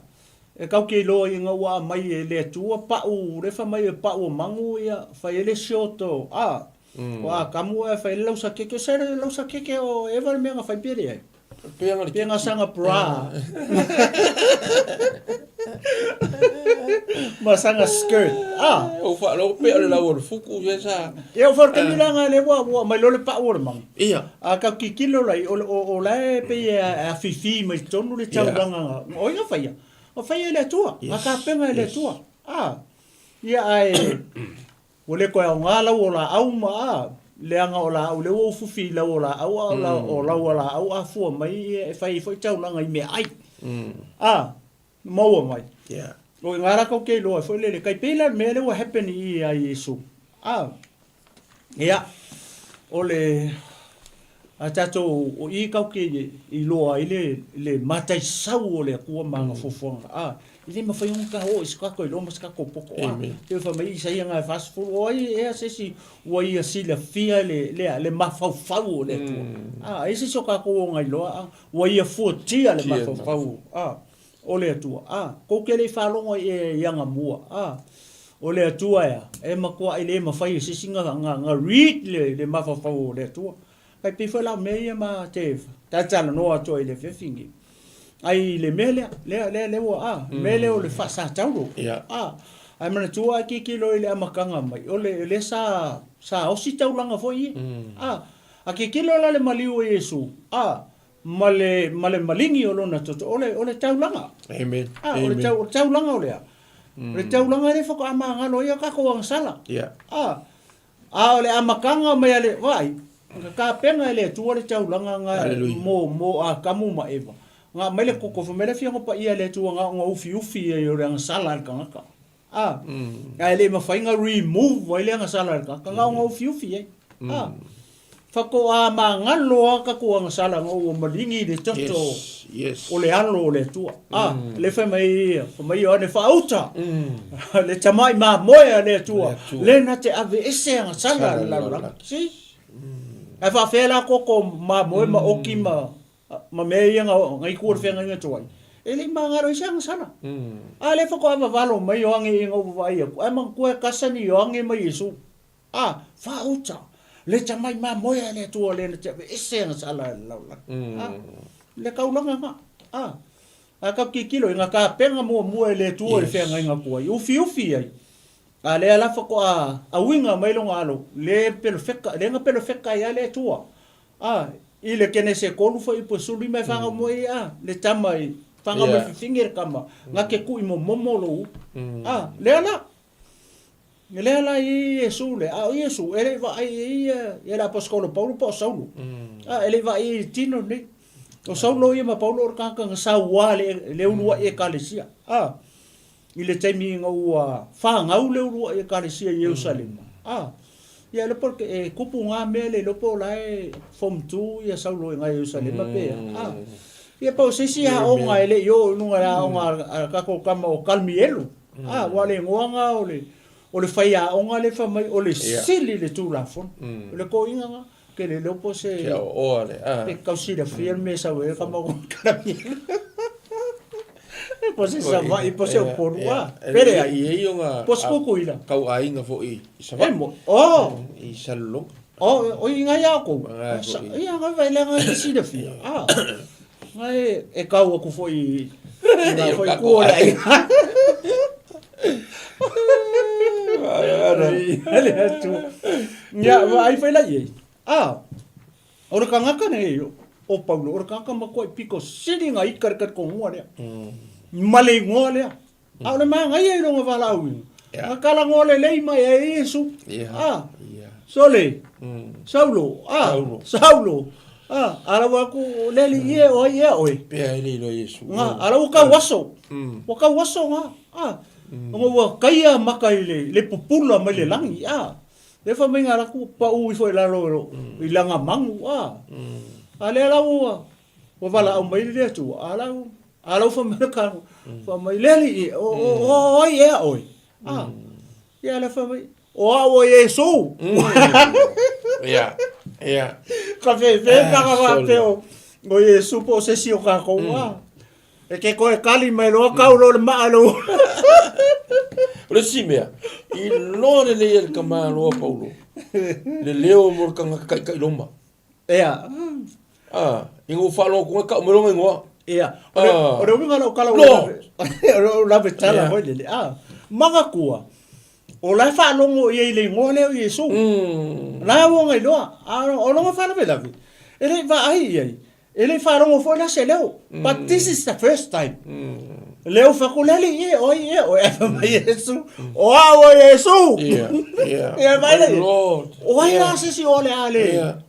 e kau ke iloa ina ua aumai e le Atua pa'u le fai mai e pa'u o magu ia fai ai le sioto a o Atamu ae fai ai le lausakeke se le lausakeke o Eva le mea na fai pe leai Pe na saga bra ma saga skirt. Ah. O whaalogo pe o le lau o le fuku se sa. Ia o whaakemi la nga le wa wa mai lo le pa'u o le manu. Ia. A ka kikilo lai o o o la e pe e a fifi mai tonu le taulaga nga. O ia whaia. O whaia e le Atua. Nga ka penga e le Atua. Ah. Ia ae Ua le toe aoga lau o laau ma a leaga o laau lea ua ufufi i lau o laau a o lau o laau a fua mai e fai ai foi taulaga i meaai. A, maua mai. O i nga latou ke iloa ai foi lele kai pei la le mea lea ua happen i ia Iesu. A, ia, o le a tatou o i kau ke iloa ai le le mataisau o le Atua ma ana fuafuaga. A, E le mawhai ona ka o i se kako iloa ma se kako poko a. Te wha mai Isaia ngai 40 o ai ea se isi ua ia silafia le le le mafaufau o le Atua. A e se isi o kako o ngai loa a ua ia fuatia le mafaufau a o le Atua. A kou ke le i faalogo ai e i aga mua a o le Atua ea e matua i le mawhai e se isi nga nga nga read le le mafaufau o le Atua. Kai pei foi la o mea ia ma te talatalanoa atu ai i le afiafi nei. Ai i le mea lea, lea, lea, lea ua, a, mea lea o le faasatauro. A, ae manatua a tilotilo i le amataga mai, o le, lea sa, sa osi taulaga foi ia. A, a tilotilo la le maliu o Iesu, a, ma le, ma le maligi o lona toto, o le, o le taulaga. Amen. A, o le, tau, o le taulaga o lea. O le taulaga lea faatoa magalo ai a tatou agasala. A, A o le amataga mai a le, vaai, na tapena e le Atua le taulaga nga mo, mo Atamu ma Eva. Na aumai le koko, fai mai le Afioga Paia a le Atua na o na ufiufi ai o le agasala a le tagata. A, ae le mafai na remove ai le agasala a le tagata, na o na ufiufi ai. A, Faatoa magalo lava tatou agasala ina ua maligi le toto o le alo o le Atua. A, lea fai mai ai ia, fai mai Ioane, Faauta le tamai mamoe a le Atua, lea na te aveese agasala a le lalolagi. See? Ae faafefea la koko mamoe ma oki ma, ma mea ia na i tua o le feagaiga tuai? E le i magalo ai se agasala. A lea faatoa vavalo mai Ioane ina ua vaai atu, ae manatua e kasa ni Ioane ma Iesu. A, faauta, le tamai mamoe a le Atua lea na te aveese ana sala e le lalolagi. A, le taulaga na. A, a tau tilotilo i nga tapenga muamua e le Atua i le feagaiga atu ai, ufiufi ai. A lea la faatoa auiga mai lona alo, le pelofeka, le na pelofeka ai a le Atua. A, i le Kenese 3 fuaiupu 15 e fanau mua ai, a, le tama i, fanau mai fifine le tama, na te kui momomo lou upu. A, lea la. E lea la i ai Iesu le, a o Iesu, e le i vaai i ai ia, ia le aposetolo Paulo po o Saulo. A, e le i vaai i ai i le tino lenei. O Saulo ia ma Paulo o le tagata na sauā i le uluai ekalesia. A, i le taimi ina ua fanau le uluai ekalesia i Ierusalema. A, ia le po e kupu ngā mea le iloa po o la e form 2 ia Saulo i ngā Ierusalema pe a. A, ia po o se isi aoga e le i oo i luga i le aoga a le tatou tama o Kalmielu. A, aua o le igoa na o le o le faiaoga lea fai mai o le sili i le Tulafono. O le toeaina na. Ke le iloa po o se... Ke aoaoa le, a. Pe tau silafia le mea e sau ai le tama o Kalamielu. Po o se Savaii, po o se Upolu, a. Pe leai. E i ai ona... Po o se Tutuila. Tauaiga foi i Savaii. E mo, oh! I Salelologa. Oh, o i ina ia outou. Ia, ngai vai leaga e te silafia. A. Ngai e kau aku foi i ngā foi ku o le aiga. Le atu. Ia, ai fai lai ei. A, o le kangaka nei o Paulo, o le kangaka matua i piko sili ngā ika le kalikonua lea. Ma le ingoa lea. A o le manaia i longa valaauina. Nga kalagoa lelei mai e Iesu. A, sole, Saulo, a, Saulo, a, ala ua aku le alii e o ai ea oe. Pea e le iloa Iesu. Nga, ala ua kau aso. Ua kau aso nga, a, nga ua kaia maka i le, le pupula mai le langi, a. Le fa mai nga laku pau ifo i lalo i langa mangu, a. A lea la ua, Ua valaau mai le Atua, a lau, a lau fai mai le kānaka, fai mai, le Alii, o, o, o ai ea oe? A, ia le fai mai, o au o Iesu. Ia, ia. Ka fefe pa ka faapea o, o Iesu po o se isi o kākou, a. E ke koe kali mai loa kau loa le maa lou. O le isi mea, i loa lelei e le tamaloa Paulo, le leo mo le tagata taitai Roma. Ea. Ah, ina ua faalogo atu ai tau mai lona igoa. Ea. O le, o le uiga o lau tala ua lave, o lau lave tala foi lele. Ah, manatua, o la e faalogo ia i le igoa lea o Iesu. La ua iloa, a o lona faalavelave, e le i vaai i ai, e le i faalogo foi la se leo. But this is the first time. Lea ua fai atu, le Alii e, o ai ea oe? Ae fai mai Iesu, o au o Iesu. Ia, ia. Ia, vaai lea. My Lord. O ai la se isi o le a le,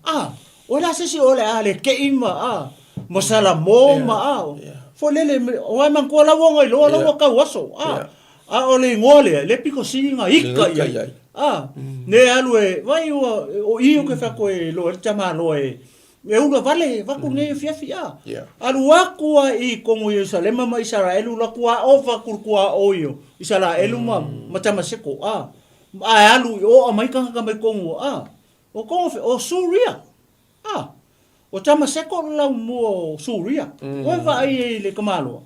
a, o ai la se isi o le a le ke'i ma, a, ma Salamo ma, a, foi lele, o ai manatua la ua iloa la ua kau aso, a, a o le igoa lea, le pito sili na ika i ai, a, ne alu e, vai ua, o i o ke fai atu e iloa ai le tamaloa e, E ula vale vaku nei afiafi a. Alu aku a i kongo Ierusalema ma Isaraelu la kua ova ku kua o io Isaraelu ma ma Tamaseko a. A alu i o a mai kangaka mai kongo a. O kongo fe o Suria a. O Tamaseko le lau mua o Suria. O e vaai e i le kamaloa.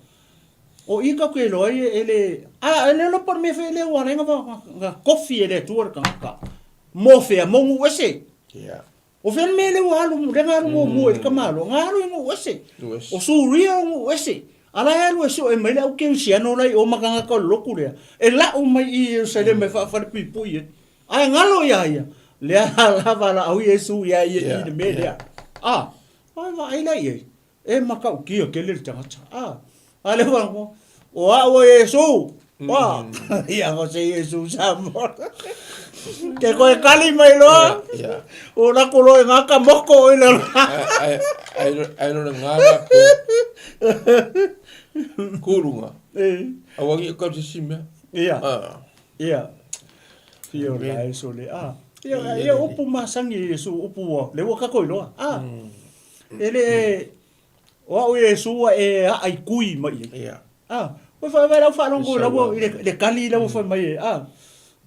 O i ka ke loa e e le a e le lopo le mea fe le ua lenga va nga kofi e le atua le kangaka. Mo fea mo nuu ese. O fea le mea lea ua alu, lea na alu muamua i le tamaloa, na alu i nuu ese. O Suria o nuu ese. A la e alu e sue mai le au kerisiano la i o ma tagata o le lotu lea, e lau mai i Ierusalema e faafalepuipui ai. Ae galo iā ia, lea la valaau Iesu iā ia i le mea lea. A, vaai la i ai. E matautia tele le tagata. A, a le whanau, o au o Iesu. A, ia ko se Iesu Samoa. Ke koe kali mai loa. O lako loa e ngā ka moko o ila. Ai lo le ngā ngā pe. Kūrunga. Awangi o kau te simea. Ia. Ia. Ia o la e sole. A, ia, ia upu masangi Iesu, upu ua, le ua kako iloa. A, E le o au Iesu ua e aa i kui mai ai. Ia. A, ua fai mai lau faalogo lau i le, le kali lau fai mai e, a,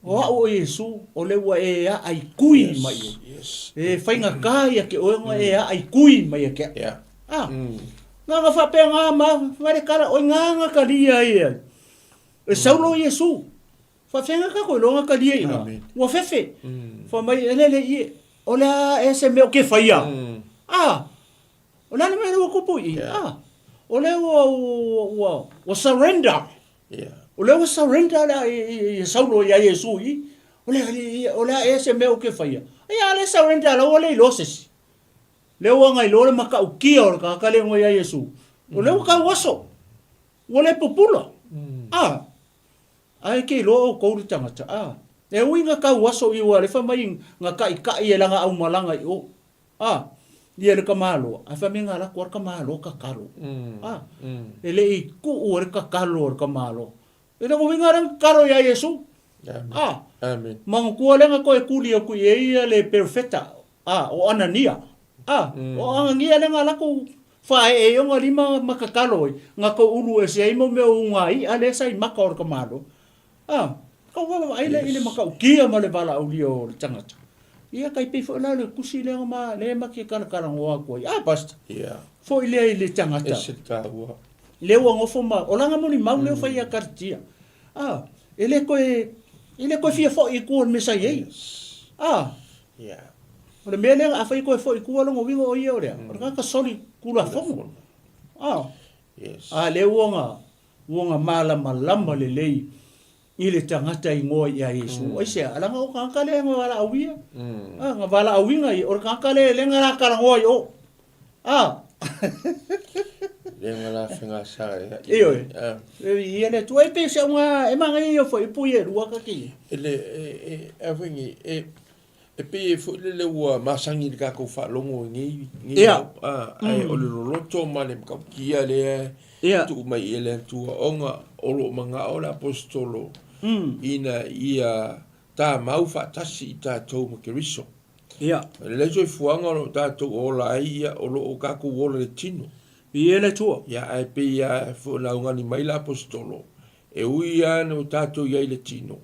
o au o Iesu, o le ua e aa i kui mai ai. Yes. E faigata ia ke oe nga e aa i kui mai e ke. Ia. A, nga nga faapea nga ma, fai le kala, oi nga nga kalia ia. E saulo Iesu. Faafeaga ka koe loa nga kalia ina. Ua fefe. Fai mai, e lele ie, o le a ea se mea o ke whaia. A, o le a le mea ua kupu i. A, o le ua, ua, ua, ua surrender. O le ua surrender le a i, i Saulo ia Iesu i. O le a, o le a ea se mea o ke whaia. Ia, le surrender la ua le iloa se isi. Le ua ngai loa le matautia o le tagata le ngoe ia Iesu. O le ua kau aso. Ua le pupula. A, Ae ke iloa oukou le tangata, a. E ui nga kau aso i ua alefa mai nga kaʻikaʻi e langa aumalaga i o. A. Ia le tamaloa, ae fai mai na alu atu lava le tamaloa tatalo. A, e le i tuu ai le tatalo a le tamaloa. E le uiga lea na tatalo ia Iesu. A, manatua lea na toe tuli atu i ai ia le perofeta, a, o Anania. A, o Anania lea na alu atu faaee ai ona lima ma tatalo ai, na toe ulu ese ai mo mea o ugai'a lea sa i maka o le tamaloa. A, tau vaavaai lea i le matautia ma le valaaulia o le tagata. Ia, tai pei foi la o le tusi lea ma, lea ma te talatalanoa atu ai. A, Pastor? Ia. Foi lea i le tagata. Ese le taua. Lea ua nofo ma, o lana molimau lea ua fai ia Karitia. A, e le toe, e le toe fia foi i tua i le mea sa i ai. Yes. A, Ia. o le mea lea, afai e toe foi i tua lona uiga o ia o le a? O le tagata soli Tulafono. A, Yes. a lea ua na, Ua na malamalama lelei i le tagata igoa ia Iesu. Aisea? Leaga o tagata lea na valaauia. A, na valaauina ia, o le tagata lea lea na la talanoa i o. A. Lea na la fegasa ia. Ioe. Ia le Atua e pei o se auga e manaia ia foi pui e lua ka ki. E le e e a foi ni e E pei e foi lele ua masani i le tatou faalogo i nei, nei Ia. mau, a, ae o le loloto ma le matautia lea Ia. tuu mai e le Atua ona o lo o manao le Aposetolo ina ia tamau faatasi i tatou ma Keriso. Ia. O le soifuaga o lo o tatou ola ai, ia, o lo o tatou ola i le tino. Ia le Atua. Ia, ae pei lava foi ona augani mai le Aposetolo, E ui lava ina ua tatou i ai i le tino,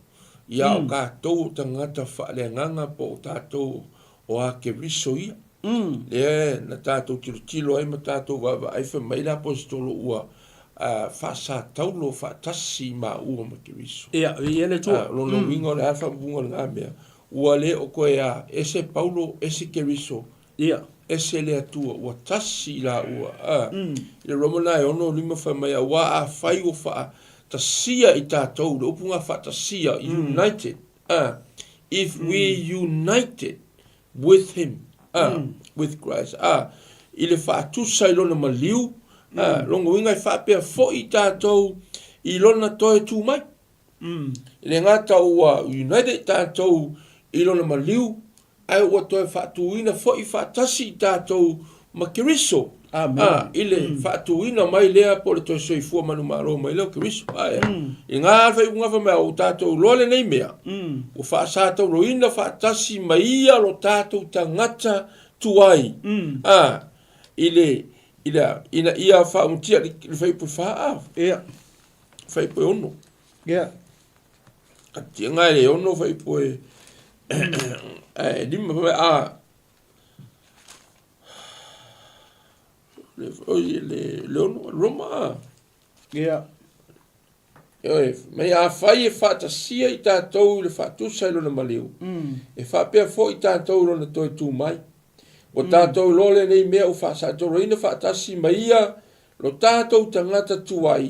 ia o tatou o tagata faaleagaga po o tatou o a Keriso ia. Lea na tatou tilotilo ai ma tatou vaavaai fai mai le Aposetolo ua faasataulo faatasi maua ma Keriso. Ia, viia le Atua. O lona uiga o le a le faaupuga o lena mea? Ua le o toe a ese Paulo, ese Keriso, Ia. Ese le Atua, ua tasi i laua. A, i le Roma na e 6, 5 fai mai, Auā afai ua faatasia i tatou, le upu na faatasia, united, a, if we united with him, a, with Christ, a, i le faatusa i lona maliu, a, lona uiga e faapea foi i tatou i lona toe tu mai. E le gata ua united tatou i lona maliu, ae ua toe faatuina foi faatasi i tatou ma Keriso, Amen. A, i le faatuina mai lea po o le toe soifua manumalo mai lea o Keriso. Ae, i ngā whaiunga wha mea o tātou loa lenei mea, ua faasatauloina faatasi ma ia lo tātou tagata tuai, a, i le, i le, ina ia faaumutia le, le whaiupu wha a, Ia. whaiupu e ono. Ia. Ka tia e le ono whaiupu e, e lima wha a, le, oi, le, le ono, Roma a. Ia. Ioe, mai afai e faatasia i tatou i le faatusa i lona maliu, e faapea foi i tatou i lona toe tu mai. Ua tatou iloa lenei mea ua faasatoloina faatasi ma ia lo tatou tagata tuai,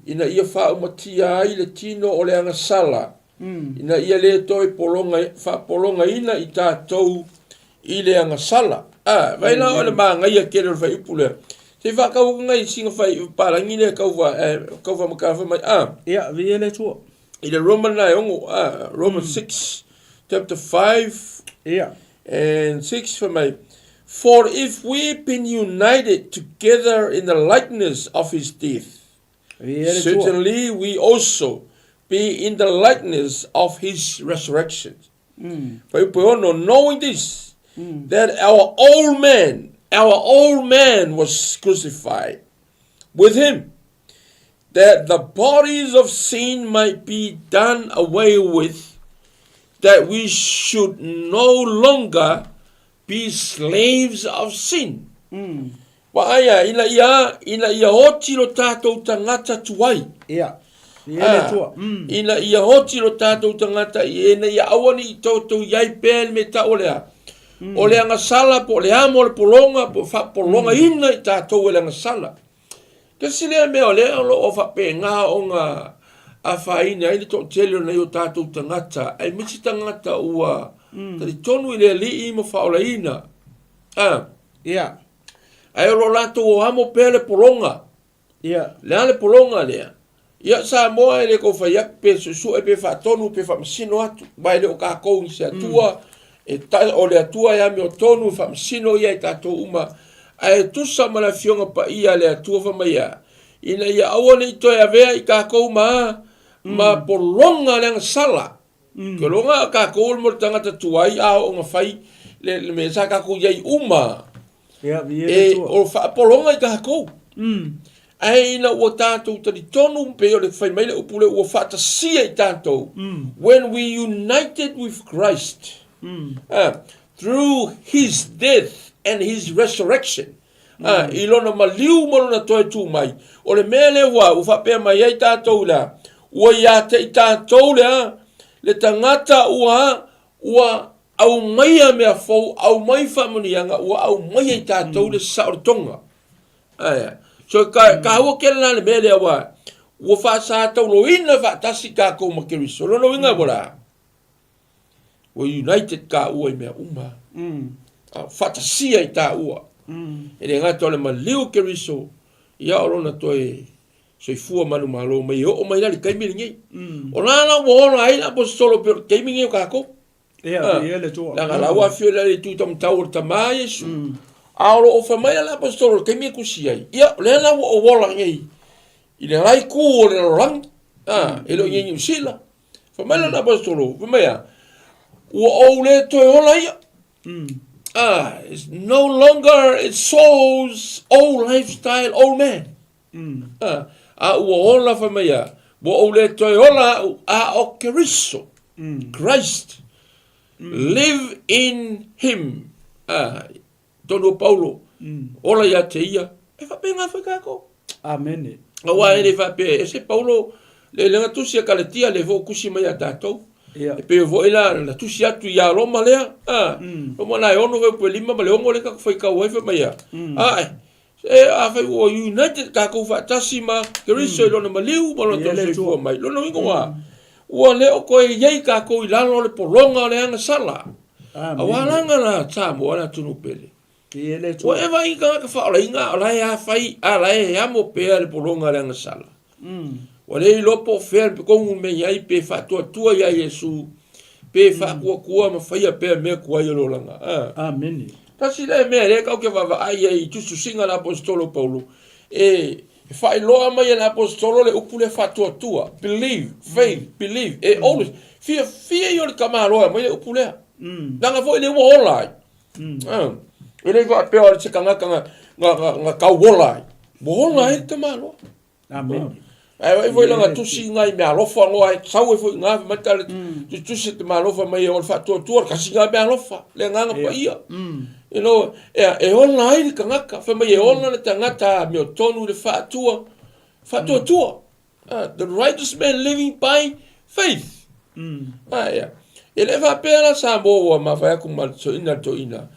ina ia faaumatia ai le tino o le agasala, ina ia le toe pologa, faapologaina i tatou i le agasala. A, vai la o le manaia tele o le fuaiupu lea. Se i faatau atu nai sina fai palagi lea tau fa, eh, tau faamatala fai mai, a. Ia, viia le Atua. I le Roman na e ono, a, Roman 6, chapter 5 Ia. and 6 fai mai, For if we've been united together in the likeness of his death, Viia le Atua. certainly we also be in the likeness of his resurrection. Fuaiupu e ono, knowing this, that our old man, our old man was crucified with him, that the bodies of sin might be done away with, that we should no longer be slaves of sin. Vaaia, ina ia, ina ia oti lo tātou tagata tuai. Ia. Ia le Atua. Ina ia oti lo tātou tagata i ina ia aua ne i toutou i ai pea i le mea tau o le a. O le agasala po o le amo o le pologa po o faapologaina i tātou e le agasala. Tasi lea mea o lea o lo o faapena ona afaina ai le toatele o nai o tatou tagata, aemaise tagata ua talitonu i le Alii ma faaolaina. A. Ia. Ae o lo o latou o amo pea le pologa. Ia. Le a le pologa lea? Ia, Samoa e le tau fai atu pe suesue pe faatonu pe faamasino atu, aua e le o tatou ni se Atua. E ta, o le Atua e amiotonu e faamasino ia i tatou uma, ae tusa ma le Afioga Paia a le Atua fai mai a, ina ia aua ne i toe avea i takou ma, ma pologa le agasala. Ke loga a takou mo le tagata tuai a oo na fai le, le mea sa takou i ai uma. Ia, viia le E, Atua. o faapologa i takou. Ae ina ua tatou talitonu, pei o le fai mai le upu lea, ua faatasia i tatou, when we united with Christ, through His death and His resurrection, i Lona maliu ma Lona toe tū mai, o le mea lea ua, ua faapea mai ai tatou i la, ua ia te i tatou lea, le tagata ua, ua aumaia mea fou, aumai faamanuiaga, ua aumaia i tatou le saolotoga. Ae, so ka, kāua kele la le mea lea ua, ua faasataulōina faatasi kākou ma Keriso. Lona uiga ua la, ua united kāua i mea uma. A, faatasia i tāua. E le gata o le maliu o Keriso, ia o lona toe soifua manumalo mai e oo mai la le taimi lenei. O la la ua ola ai le aposetolo pei o le taimi lenei o kākou. Ia, Ah, ia le tua. Leaga la ua afio le itu tamatau o le tama Iesu. A o lo o fai mai la aposetolo le taimi e tusi ai. Ia, o lea la ua ou ola nei i le la itu o le lalolagi. Ah, e le o i Niu Sila. Fai mai la aposetolo, fai mai a, ua ou le toe ola ia. Ah, it's no longer it's Saul's old lifestyle, old man. A, a ua ola fai mai a, ua ou le toe ola au, a o Keriso, Christ, live in him. A, tonu o Paulo, ola ia te ia, e faapena foi kākou. Amene. Aua e le faapea, e se Paulo, le lenga tusi a Kaletia, le fo kusi mai a tātou. Ia. E pei foi la, na tusi atu ia Roma lea, a, Roma na e ono fai upu e lima ma le ono le kako fai kau ai fai mai a. A, e, E afai ua united tatou faatasi ma Keriso i lona maliu ma lona toe soifua mai. Lona uiga ua, ua le o toe i ai tatou i lalo o le pologa o le agasala. Aua laga la Samoa le atunuu pele. Ua e vaai i tagata faaolaina o la e afai, a la e amo pea le pologa o le agasala. Ua le iloa po o fea le tonu mea i ai pe faatuatua iā Iesu, pe faakuakua ma faia pea mea tuai o le olaga. A. Amene. Tasi lea mea lea tatou te vaavaai ai i tusitusiga a le Aposetolo Paulo, e faailoa mai e le Aposetolo le upu lea faatuatua, believe, faith, believe, e always, fiafia ia o le tamaloa e aumai le upu lea. Leaga foi lea ua ola ai. E le faapea o se tagata na tau ola ai. Ua ola ai le tamaloa. Amene. Ae vaai foi lana tusi i mea alofa loa e sau ai foi i gā mai tale tusitusi te malofa mai e o le faatuatua le kasi ngā mea alofa le agaga paia. You know, e, e ola ai le tagata, fai mai e ola le tagata amiotonu i le faatua, faatuatua. The righteous man living by faith. Ah, yeah. E le faapea la Samoa ua mafai atu ma le toeaina le toeaina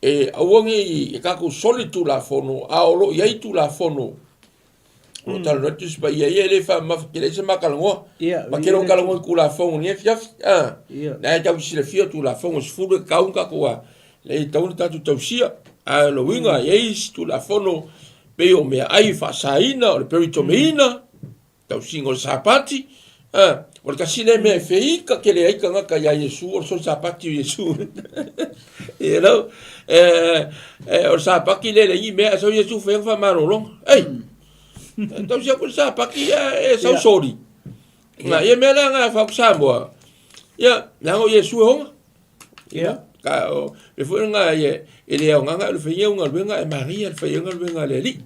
e aua ne i e tatou soli Tulafono, a o lo o i ai Tulafono o lo o talanoa atu Tusi Paia ia e le faamamafa tele ai se ma talanoa. Ma tele o talanoa i Tulafono i lenei afiafi. Ah, na e tau silafia Tulafono e 10 e tatau ona tatou a, e tatau ona tatou tausia. A o le uiga, e i ai isi Tulafono pei o meaai faasaina, o le peritomeina, tausiga o le Sapati, a, o le tasi lea mea e feika tele ai tagata iā Iesu, o le soli Sapati o Iesu. You know, o le Sapati lea e leai ni mea, ae sau Iesu fai ana faamalologa. Ei, tausi atu le Sapati e sau soli. Ia, ia mea la na fau Samoa. Ia, leaga o Iesu e ona. Ia, ka o, le foi nga ia e le aoga nga le fai galuega e maria le fai galuega a le alii.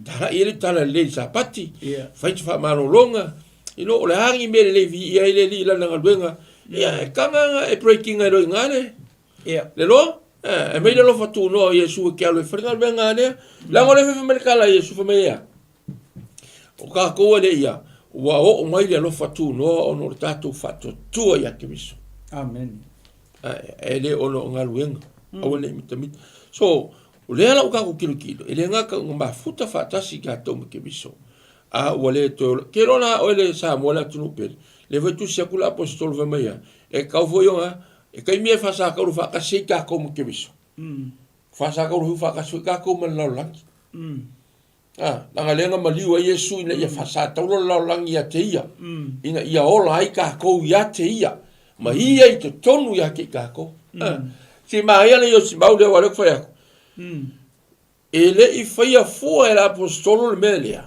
Talai ai le tala lelei i le Sapati, fai te faamalologa. You know, o le a ni mea lelei viia ai le alii i lana galuega. Ia, e kanga nga e breaking ai loa i nga le, le loa. E mai le alofa tunoa o Iesu e ke alu e fai le galuega a lea. Leaga o lea fai mai le tala a Iesu, fai mai e a? O kākou e le ia, ua oo mai le alofa tunoa ona o le tatou faatuatua iā Keriso. Amen. E le ona o galuega, aua ne i mitamita. So, o lea la ua tatou tilotilo, e le gata ina mafuta faatasi tatou ma Keriso, a ua le toe ola. Ke loa la oe le Samoa le atunuu pele, lea foi tusi atu le aposetolo fai mai a, e tatau foi ona, e taimi e faasatauro faatasi ai tatou ma Keriso. Faasatauro foi faatasi foi tatou ma le lalolagi. A, leaga lea na maliu ai Iesu ina ia faasatauro le lalolagi ia te ia, ina ia ola ai tatou ia te ia. Ma ia i totonu ia te i kākou. Si maia le i o si mau lea wale ku whai aku. E le i faia fua e le Aposetolo le mea lea.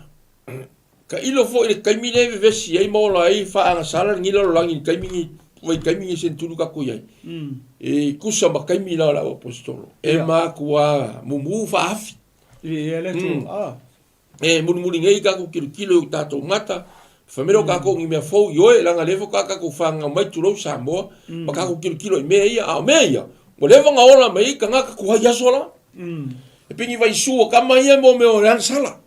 Tailo foi i le taimi lea e vevesi ai ma ola ai faagasala lenei lalolagi i le taimi lenei, vaitaimi lenei senetulu tatou i ai. E tusa ma taimi la o le au Aposetolo. E matuā mumu faaafi. E mulimuli nei tatou tilotilo i o tatou mata, fai mai lea o tatou o ni mea fou, ioe, leaga o lea faatoa tatou fananau mai tulou Samoa, ma tatou tilotilo i mea ia, a o mea ia, ua leva ona ola mai ai tagata tuai aso la. E pei ni vaisu o tama ia mo mea o le agasala.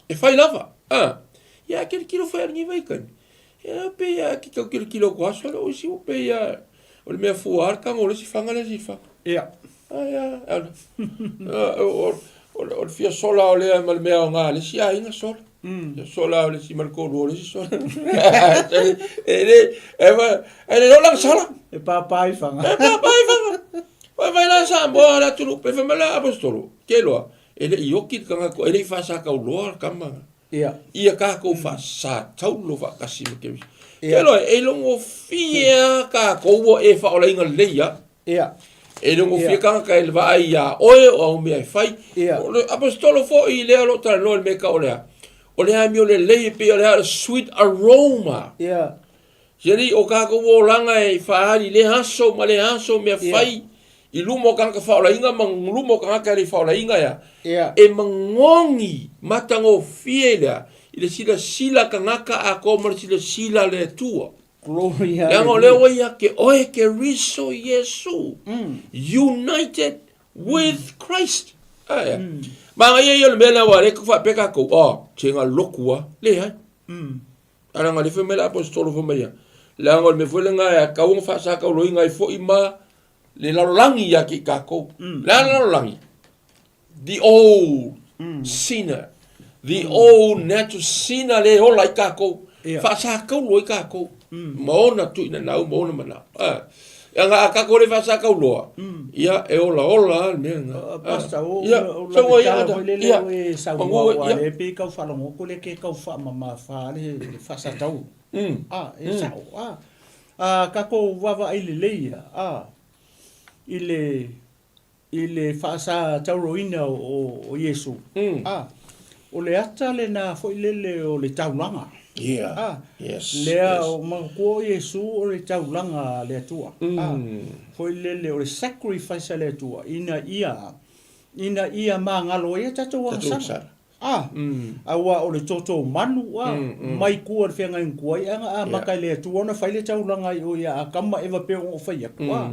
E fai lava. A, ia a tilotilo foi a lenei vaitaimi, ia pei a te tau tilotilo atu aso lea o isi ua pei a o le mea fua a le tago o le isi faga le isi faga. Ia. A, ia, o le fia sola o lea ma le mea aoga a le isi aiga sola. Ia sola o le isi ma le toalua o le isi sola. E le, e le o le agasala. E pāpā i faga. E pāpā i faga. Fai mai la Samoa le atunuu, pe fai mai la Aposetolo, ke loa, e le i oki le tagata, e le i faasatauloa le tama. Ia. Ia tatou faasataulo faatasi ma Keriso. Ke loa, e logofie lava tatou ua e faaolaina lelei lava. Ia. E logofie tagata e vaai iā oe o au mea e fai. Ia. O le Aposetolo foi lea o lo o talanoa i le mea e tau o le a? O le amio lelei e pei o le a o le sweet aroma. Ia. Alii, o tatou olaga e faaali i lea aso ma lea aso mea fai i luma o tagata faaolaina ma luma o tagata e le i faaolaina ea, e magogi matagofie lea i le silasila a tagata atoa ma le silasila a le Atua. Leaga o lea ua ia te oe Keriso Iesu, united with Christ. Ae a? Manaia ia o le mea lea aua o lea e tau faapea tatou, oh, tega lotu lava. Leai. A leaga o lea fai mai le Aposetolo fai mai ia, leaga o le mea foi lena e tatau ona faasatauloina ai foi ma le lalolagi ia te i tatou. Le a le lalolagi? The old sinner. The old natural sinner le ola ai tatou. Faasataulo ai tatou ma ona tuuinanau ma ona manao. Leaga a tatou le faasatauloa, ia e olaola lava le mea lena. Pastor, o o lau tala foi lele ua e saunoa aua o lea e pei e tau faalogo atu lea ke tau faamamafa le faasataulo. A, e sao. A, a tatou vaavaai lelei ia, a, i le i le faasatauloina o Iesu, a, o le ata lena foi lele o le taulaga. Yeah. A, yes, lea yes. o manatua o Iesu o le taulaga a le Atua. A, foi lele o le sacrifice a le Atua ina ia ina ia magalo ai a tatou agasala. A, aua o le toto manu, a, mai kua le feagaiga tuai aga amata i le Atua ona fai le taulaga i o ia Atama ma Eva pei ona ou fai atu, a.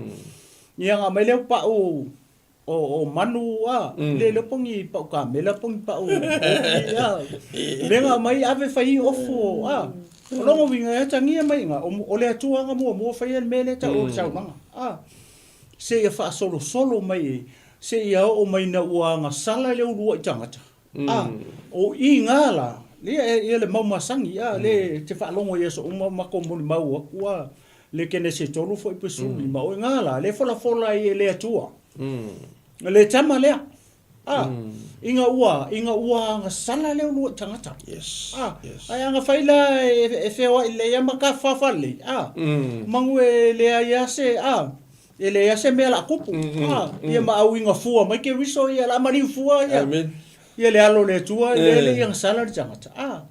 Ia ona aumai lea o pau o, o manu, a, le iloa po o ni pau kamela po o ni pau ofi, a. Lea na aumai ave fai ofo, a. O lona uiga e atagia mai i ina, o le Atua na muamua faia le mea lea e tau o le taulaga, a. Seia faasolosolo mai, seia oo mai ina ua agasala le uluai tagata. A, o i ngā la, ia, ia le mau masani, a, le te faalogo i aso uma o matou molimau atu, a, le Kenese 3 foi pe 15, o i ngā la, le folafola ai e le Atua, le tama lea, a, ina ua, ina ua agasala le uluai tagata. Yes, A, yes. ae agafai la e, e feoai lelei a ma tafafa lelei, a, manu e leai a se, a, E leai a se mea la tupu. A, ia ma auiga fua mai Keriso ia la maliu fua ia. Amen. Ia le alo o le Atua lea le i agasala le tagata. A,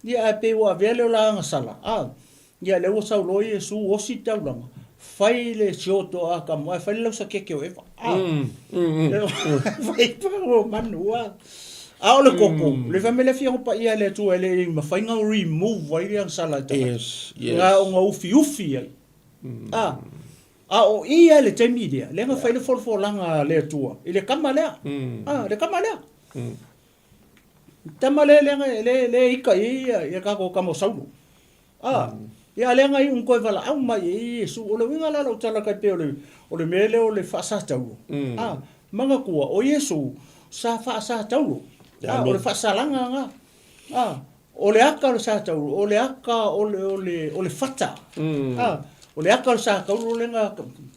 ia ae pei ua avea lea o la agasala. A, ia lea ua sau loa Iesu osi le taulaga, fai le sioto a ka moe, fai le lausa keke o Eva. A, fai pa o manu a. A o le koko, le fai mai le Afioga Paia a le Atua e le i mafai ona remove ai le agasala i le tagata. Yes, yes. Na ona ufiufi ai. A, A o i ia le taimi lea, lea na fai le folafolaga a le Atua i le tama lea. A, le tama lea. Le tama lea lea na, lea, lea ika i ai ia, ia tatou tama o Saulo. A, ia lea na iu na toe valaau mai i ai Iesu. O le uiga la o lau tala tai pei o le, o le mea lea o le faasataulo. A, manatua, o Iesu sa faasataulo. A, o le faasalaga na. A, O le aka o le satauro, o le aka o le, o le, o le fata. A, o le aka o le satauro lea na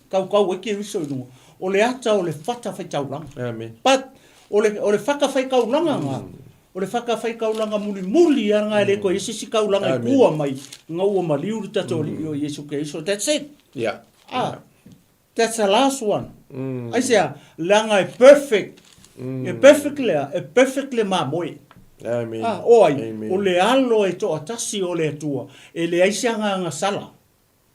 kaukau ai Keriso i luga. O le ata o le fata faitaulaga. Amen. But, o le, o le fata faikaulaga na, o le fata faikaulaga mulimuli lava na e le toe i ai se isi kaulaga i tua mai, na ua maliu le tatou Alii o Iesu Keriso. That's it. Yeah. Ah, that's the last one. Aisea? Leaga e perfect. E perfect lea, e perfect le mamoe. Amen. Ah, o ai? Amen. O le alo e toatasi o le Atua, e leai se agaga sala.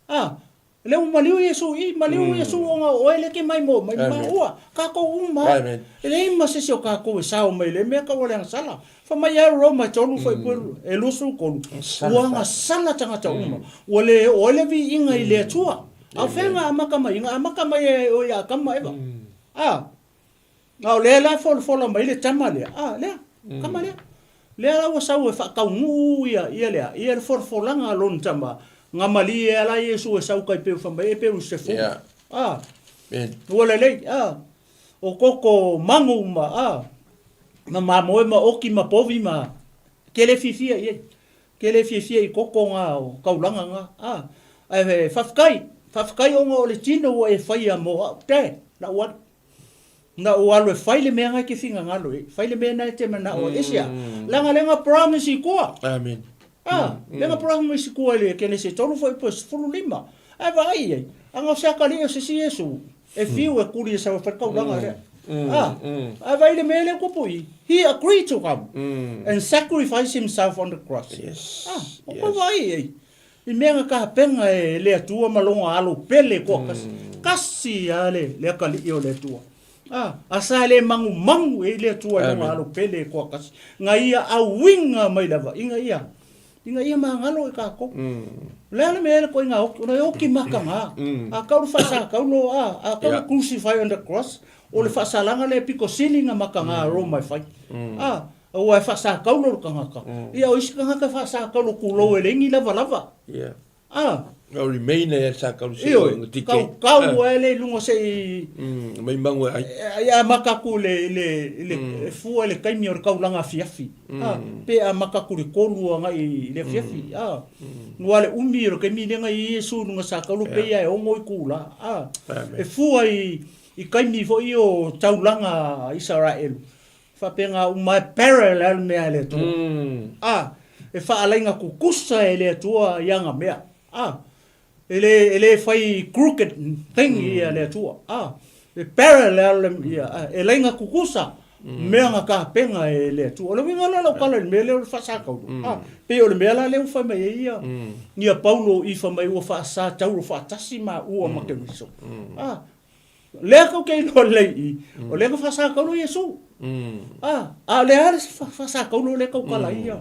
Ah, lea ua maliu Iesu i, maliu Iesu ona o oe lea ke mai mo mai Amen. maua, kākou uma. Amen. E leai ma se isi o kākou e sao mai le mea kau o le agasala. Fai mai ia Roma e tolu fuaipue e 23, Sala ua tātou. agasala tagata uma, ua le oo ai le viiga i le Atua. A o fea na amata mai? Na amata mai e oe ia Atama ma Eva. A, a o lea la e folafola mai le tama lea, a, lea, tama lea. Lea la ua sau e faataunuu ia, ia lea, ia le folafolaga a lona tama, na malie a la Iesu e sau kai peu fai mai e peu i se fulu. Yeah. A, Amen. ua lelei, a, o koko magu ma, a, ma mamoe ma oki ma povi ma, ke le fiafia i ai. Ke le fiafia i koko nga o kaulaga nga, a, ae faafetai, faafetai ona o le tino ua e faia mo au, te, lau alu. Na ou alu e fai le mea nga e te finagalo i ai, fai le mea na e te manao ai. Aisea? Leaga lea na promise i tua. Amen. A, lea na promise i tua i le Kenese 3 fuaipue 15. Ae vaai i ai, ana o se atalii o se isi Iesu, e fiu e kuli e sau e fai le kaulaga lea. A, ae vaai i le mea lea ua tupu i, he agreed to come and sacrifice himself on the cross. Yes. A, o koe vaai i ai. I mea na tapena e le Atua ma lona alo pele toatasi, kasi a le, le atalii o le Atua. A, a sa le magumagu e i le Atua i lona alo pele toatasi, na ia auiga mai lava, ina ia, ina ia magalo i kakou. O le a le mea le koiga oki, o le oki makaga. A kau le faasakaulo, a, a kau le crucify on the cross, o le faasalaga lea pito sili na makaga a Roma e fai. A, Aua e faasakaulo le tagata. Ia, o isi tagata e faasakaulo kulou e leai ni lavalava. Yeah. A. O remain e sakaulo se Ioe, o tike. kaukau ai le i luga se i... Mai mangu e ai. Ia amata atu i le, i le, e fua i le taimi o le kaulaga afiafi. A, pe amata atu i le 3 agai i le afiafi. A, aua le umi o le taimi lea na i ai Iesu i luga sakaulo pei lava e 6 itula. A, e fua i, i taimi foi ia o taulaga a Isaraelu. Faapena uma e parallel mea e le Atua. A, e faalaiga kukusa e le Atua i ana mea. A, e le, e le fai crooked thing ia le Atua. A, e parallel ia, a, e laiga kukusa mea na tapena e le Atua. O le uiga lea o lau tala i le mea lea o le faasatauro. A, pei o le mea la lea ua fai mai ai ia, ia Paulo i fai mai ua faasatauro faatasi maua ma Keriso. A, Lea kou ke iloa lelei i, o lea ka faasakaulo Iesu. A, a o le a le faasakaulo lea kaukala ai ia.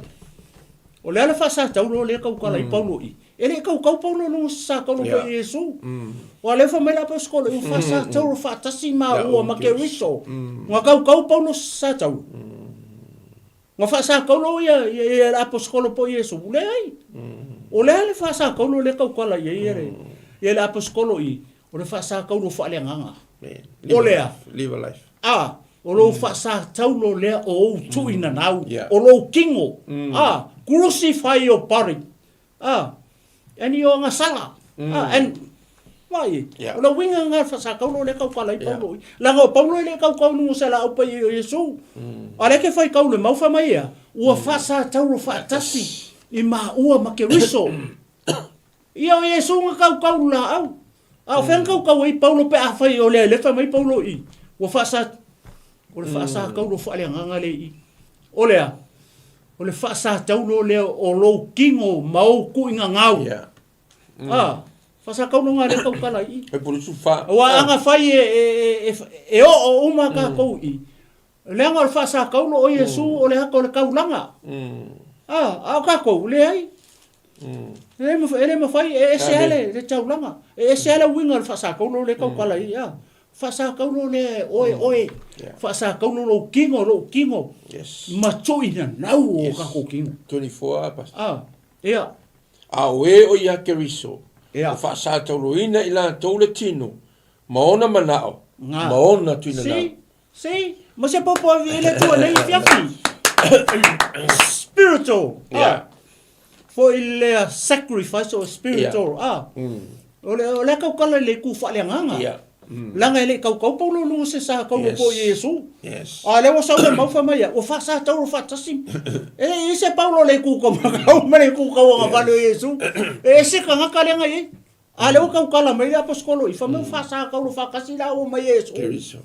O le a le faasataulo lea kaukala ai Paulo i. E le i kaukau Paulo i luga o se sakaulo foi i Iesu. Aua o lea fai mai le aposetolo ua faasataulo faatasi maua ma Keriso. Ua kaukau Paulo se sataulo. Ua faasakaulo ia ia le aposetolo po o Iesu. Leai. O le a le faasakaulo lea kaukala i ai ia le ia le aposetolo i. O le faasakaulo faaleagaga. O le a? Live a life. A, o lou faasataulo lea o ou tuuinanau, o lou kino. A, crucify your body. A, and your agasala. A, and, vaai e, o le uiga lena o le faasakaulo lea e taukala ai Paulo i. Leaga o Paulo e le i kaukau i luga o se laau paia o Iesu. A o lea e te faitau i le mau fai mai e a? Ua faasataulo faatasi i maua ma Keriso. Ia o Iesu na kaukau le laau. A o fea na kaukau ai Paulo pe afai o lea e lefa mai Paulo i ua faasa o le faasataulo faaleagaga lea i i. O le a? O le faasataulo lea o lou kino ma ou tuuina gau. Yeah. A, faasataulo na lea kaukala i i. E pulu su fa. Aua ana fai e, e, e, e, e oo uma tatou i i. Leaga o le faasakaulo o Iesu o le ata o le taulaga. A, a o tatou, leai. E le mafai, e le mafai, e ese lava le, le taulaga. E ese lava le uiga o le faasakaulo lea e tautala ai, a. Faasakaulo lea e oe oe. Faasakaulo lou kino, lou kino. Yes. Ma tuuinanau o tatou kino. 24 Pastor. A, ia. A o e o ia Keriso, Ia. ua faasatauloina i latou le tino, ma ona manao, Nga. ma ona tuinanau. See? See? Ma se popo e le Atua nei afiafi. Spiritual. Yeah. Ah. Foi lea sacrifice o spiritual. Yeah. Ah. O le o le kaukala i le ku faaleagaga. Yeah. Leaga e le i kaukau Paulo i luga o se sa kaua Yes. po o Iesu. Yes. A lea ua sau le mau fai mai ia, ua faasatauro faatasi. E le i ai se Paulo le ku kau ma le ku kau agavale o Iesu. E ese tagata lea na i ai. A lea ua tautala mai le Aposetolo i, fai mai ua faasakaulo faatasi lāua ma Iesu. Keriso.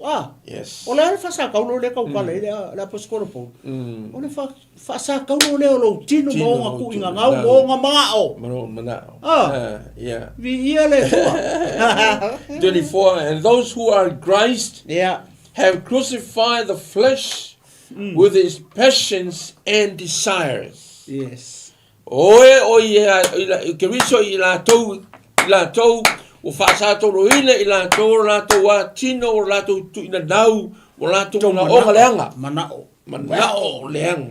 A, Yes. o le a le faasakaulo lea e tautala ai le Aposetolo Paulo? O le faasakaulo lea o lou tino ma ona tuuina gau ma ona manao. Ma lou manao. Ah. Yeah. Viia le Atua. 24 And those who are in Christ Yeah. have crucified the flesh with its passions and desires. Yes. Oe o ia i Keriso i latou i latou ua faasatoloina i latou o latou atino o latou tuuina nau o latou manaoga leaga. Manao. Manao leaga.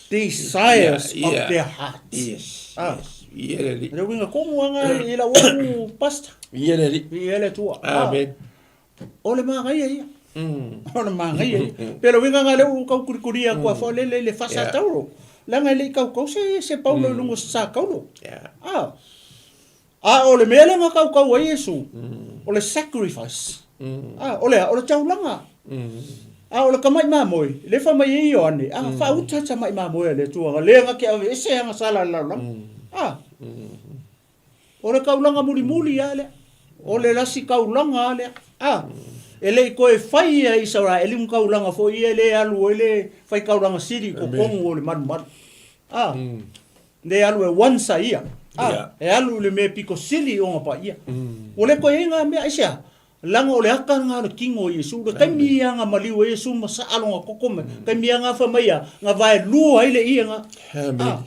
Desires of their hearts. Yes. Ah. Yes. Ia le alii. Le uiga tonu lava i lau au pastor. Ia le alii. Ia le Atua. Amen. O le manaia ia. O le manaia ia. Pe le uiga lena lea ua tau kulikulia atu a foi lele i le faasataulo. Leaga e le i tautau se se Paulo i luga o se sataulo. A. A o le mea lea na tautau ai Iesu, o le sacrifice. A, o le a? O le taulaga. A o le tamai mamoe, lea e fai mai ai Ioane, a, faauta le tamai mamoe a le Atua, na le na te aveese ana sala i le lalolagi. A. O le taulaga mulimuli lava lea. O le lasi taulaga lava lea. A, e le i toe fai ia Isaraeli ni taulaga foi ia le alu ai le faitaulaga sili i totonu o le malumalu. A, le alu e once a ia. A, e alu i le mea pito sili i ona paia. Ua le toe i ai na mea, aisea? Leaga o le ata lena o le tino o Iesu, le taimi ia na maliu ai Iesu ma saa lona toto mai, taimi ia na fai mai ia, na vaelua ai le ie na. Amen.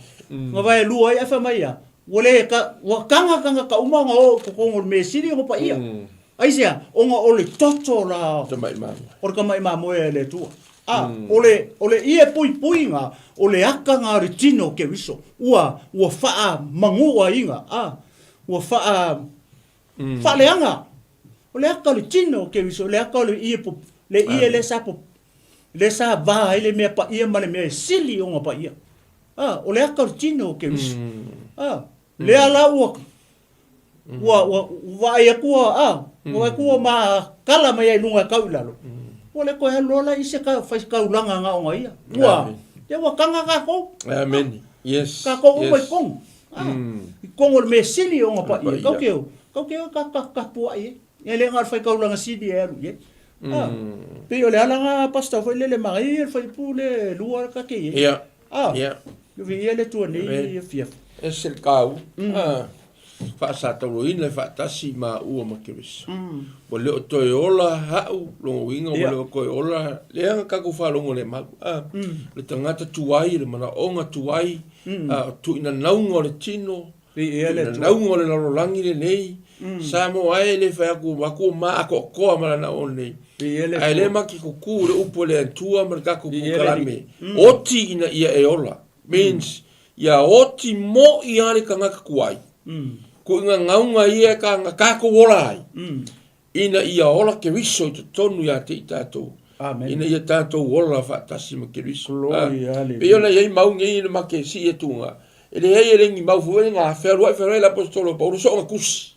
Na vaelua ai, ae fai mai ia, ua le ka, ua taga tagata uma ona o i totonu o le mea sili ona paia. Aisea? Ona o le toto la Tamai mamoe. o le tamai mamoe a le Atua. A, o le, o le ie puipuiga, o le ata na o le tino o Keriso, ua, ua faamanuaina, a, ua faa, Faaleaga, o le aka o le tino o Keriso, o le aka o le ie, le ie lea sa, lea sa va ai le mea paia ma le mea e sili ona paia. A, o le aka o le tino o Keriso. A, lea la ua, ua, ua vaai atu ua, a, ua vaai atu ua makala mai ai i luga e kau i lalo. Ua le toe alu loa la i se faitaulaga na ona ia. Ua, ia ua taga tatou. Amen. Yes. Tatou uma i totonu. A, i totonu o le mea sili ona paia. Kau ke o, kau ke o ka, ka, ka puaʻi ai. E le na o le faitaulaga sili e alu i ai. A, pei o le ala na pastor foi lele manaia ia le faaipu le lua ka ke i ai. Ia. A, Ia. viia le Atua nei afiafi. Ese le kāu. A, faasatauloina e faatasi maua ma Keriso. Ua le o toe ola ha'u, lona uiga ua le o toe ola, leaga tatou faalogo le mau. A, le tagata tuai, le manaoga tuai, a, o tuuinanauga o le tino, tuuinanauga o le lalolagi lenei, Samoa e, e le fai atu atu ma atoatoa ma lana o nei. Ae le ma ke kuku le upu le Atua ma le tatou polokalame. Oti ina ia e ola. Means, ia oti mo'i lava le tagata tuai, kuiga gauga ia e ka tatou ola ai, ina ia ola Keriso i totonu ia te i tatou, ina ia tatou ola faatasi ma Keriso. Pei ona i ai mau nei ina ma ke sii atuga, e leai e le ni mau foi na fealuai fealuai le aposetolo o Paulo so o na tusi.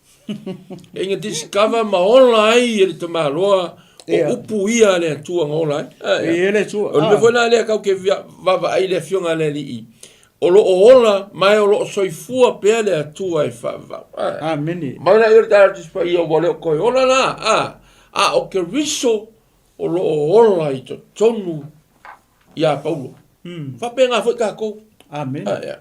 E ina discover ma ola ai e le tamaloa o upu ia a le Atua na ola ai. Ah, E ia le Atua. O le mea foi la lea kau ke vaavaai le afioga a le Alii, o lo o ola ma e o lo o soifua pea le Atua e faavavau. Ah. Amene. Mai la ia le tala Tusi Paia ua le o toe ola la, ah, a o Keriso o lo o ola i totonu iā Paulo. Faapena foi tatou. Amene. Ah, ia.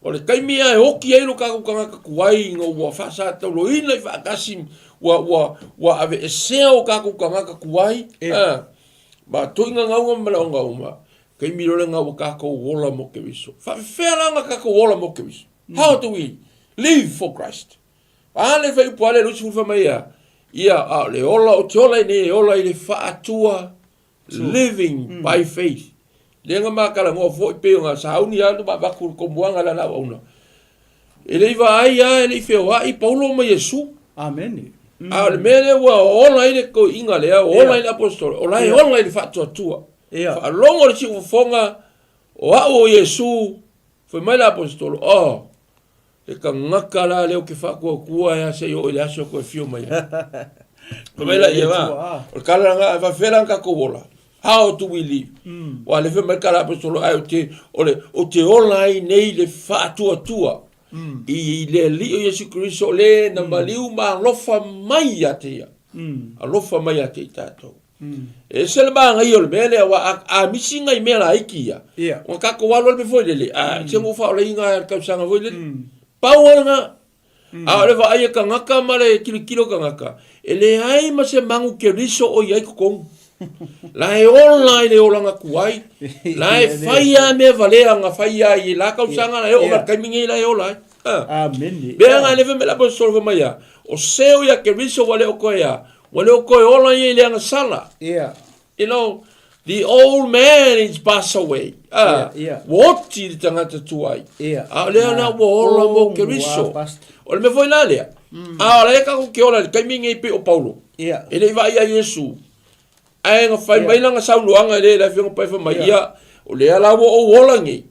O le taimi lava e oti ai lo tatou tagata tuai ina ua faasatauloina i faatasi, ua, ua, ua aveesea o tatou tagata tuai, ah, ma toina gauga ma manaoga uma, taimi loa lena ua tatou ola mo Keriso. Faafefea la ona tatou ola mo Keriso? How do we live for Christ? A le fai upu a le 20 fai mai ia, ia, a o le ola o te ola i nei e ola i le faatua Living by faith. Lea na ma talanoa foi pei ona sauni lava ma avatu le tomuaga le ala auauna. E le i vaai lava, e le i feoai Paulo ma Iesu. Amene. A o le mea lea ua ola ai le toeaina lea, ua ola ai le aposetolo, o la e ola i le faatuatua. Faalogo le siufofoga, o au o Iesu, fai mai le aposetolo, oh, Le tagata la lea ou te faatuatua ai lava seia oo i le aso e toe afio mai ai. Fai mai laia, va, o le tala lena, e faapefea la ona tatou ola? How do we live? Aua o lea e fai mai le tala a Aposetolo, ae ou te, o le, ou te ola ai nei i le faatuatua. I le Alii o Iesu Keriso o le na maliu ma alofa mai ia te ia. Alofa mai ia te i tatou. E ese le manaia o le mea lea, aua a misi nai mea laiti ia, ona tatou alu alu mea foi lele, a se ua faaolaina le tausaga foi lele. Pau lava lena. A o le vaai a tagata ma le tilotilo a tagata, e leai ma se magu Keriso o i ai i totonu. La e ola i le olaga tuai, la e fai lava mea valea na fai ai i la tausaga, la e oo mai i le taimi nei la e ola ai. Amene. Mea na le fai mai le aposetolo fai mai a, o se o ia Keriso ua le o toe a, ua le o toe ola ia i le agasala. You know, the old man is pass away. Ua oti le tagata tuai. A o lea la ua ola mo Keriso. O le mea foi la lea, a o la e tatou te ola i le taimi lenei pei o Paulo. E le i vaai ia Iesu. Ae na fai mai lana saunoaga i le afioga Paia fai mai, ia, o lea la ua ou ola nei,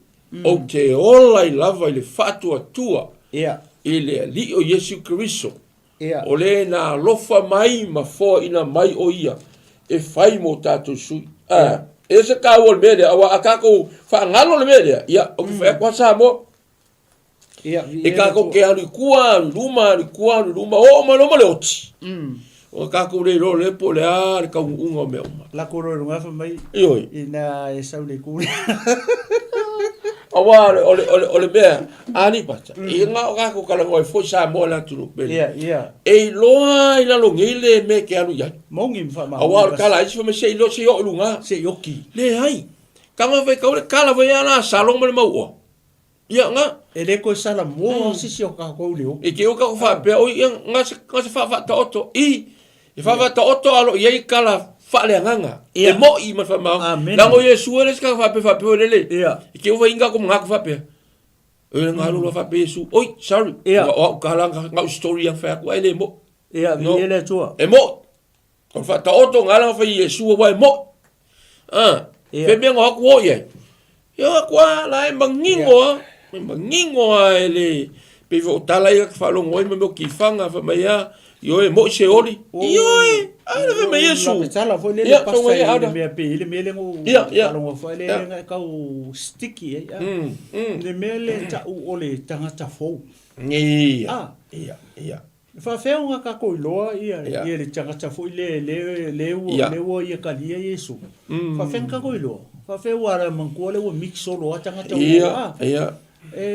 ou te ola ai lava i le faatuatua i le Alii o Iesu Keriso. O le na alofa mai ma foaina mai o ia e fai mo tatou sui. E ese taua o le mea lea, aua a tatou faagalo le mea lea, ia, ou te fai atu lava Samoa, e tatou te alu i tua, alu i luma, alu i tua, alu i luma, oo mai loa ma le oti. Ona tatou le iloa lea po o le a le taunuuga o mea uma. Lako loa i luga fai mai, Ioe. ina e sau le ku. Aua o le mea, Alipata, i nga o tatou talanoa ai foi Samoa le atunuu pele. E iloa i lalo nei le mea e te alu i ai. Moni ma faamaoni. Aua o le tala a isi fai mai se i iloa se i oo i luga. Se i oki. Leai. Tama fai kau le tala foi a la salo ma le mauoa. Ia, nga. E le toe salamoa sisi o tatou i le oki. I te uka ko faapea, oi, ia, nga se, nga se faafaataoto. I, e faafaataoto a o lo o i ai tala faaleagaga. E mo'i ma le faamaoni. Amene. Leaga o Iesu e le se tagata faapea faapea foi lele. Ia. I te uka inga ko mangaku faapea. Oi, nga alu loa faapea Iesu, oi, sorry. Ia. O au tala, nga au story ang fai atu, ai le mo'i. Ia, No. viia le Atua. E mo'i. O le faataoto nga ala fai Iesu aua e mo'i. Ah, Ia. fe mea nga aku o i ai. Ia aku a la e mangingo a. E mangingo a e le pei foi o tala ia ka faalogo ai ma mea o kifaga fai mai a ioe e mo'i se oli. Ioe, a le fai mai Iesu. La tala foi le Ia, pasta tonga ia i le ada. mea pe i le mea le ngo Ia, ia. faalogo foi le Ia. le kau sticky ai. Mm. Le mea le ta'u o le tagata fou. Ia. Ah. Ia, ia. E faafefea ona tatou iloa ia Ia. ia le tagata foi le le le ua Ia. le ua ia kalia Iesu. Faafefea ona tatou iloa? Faafefea ua ala manatua le ua mix solo a tagata ua Ia, a. ia. E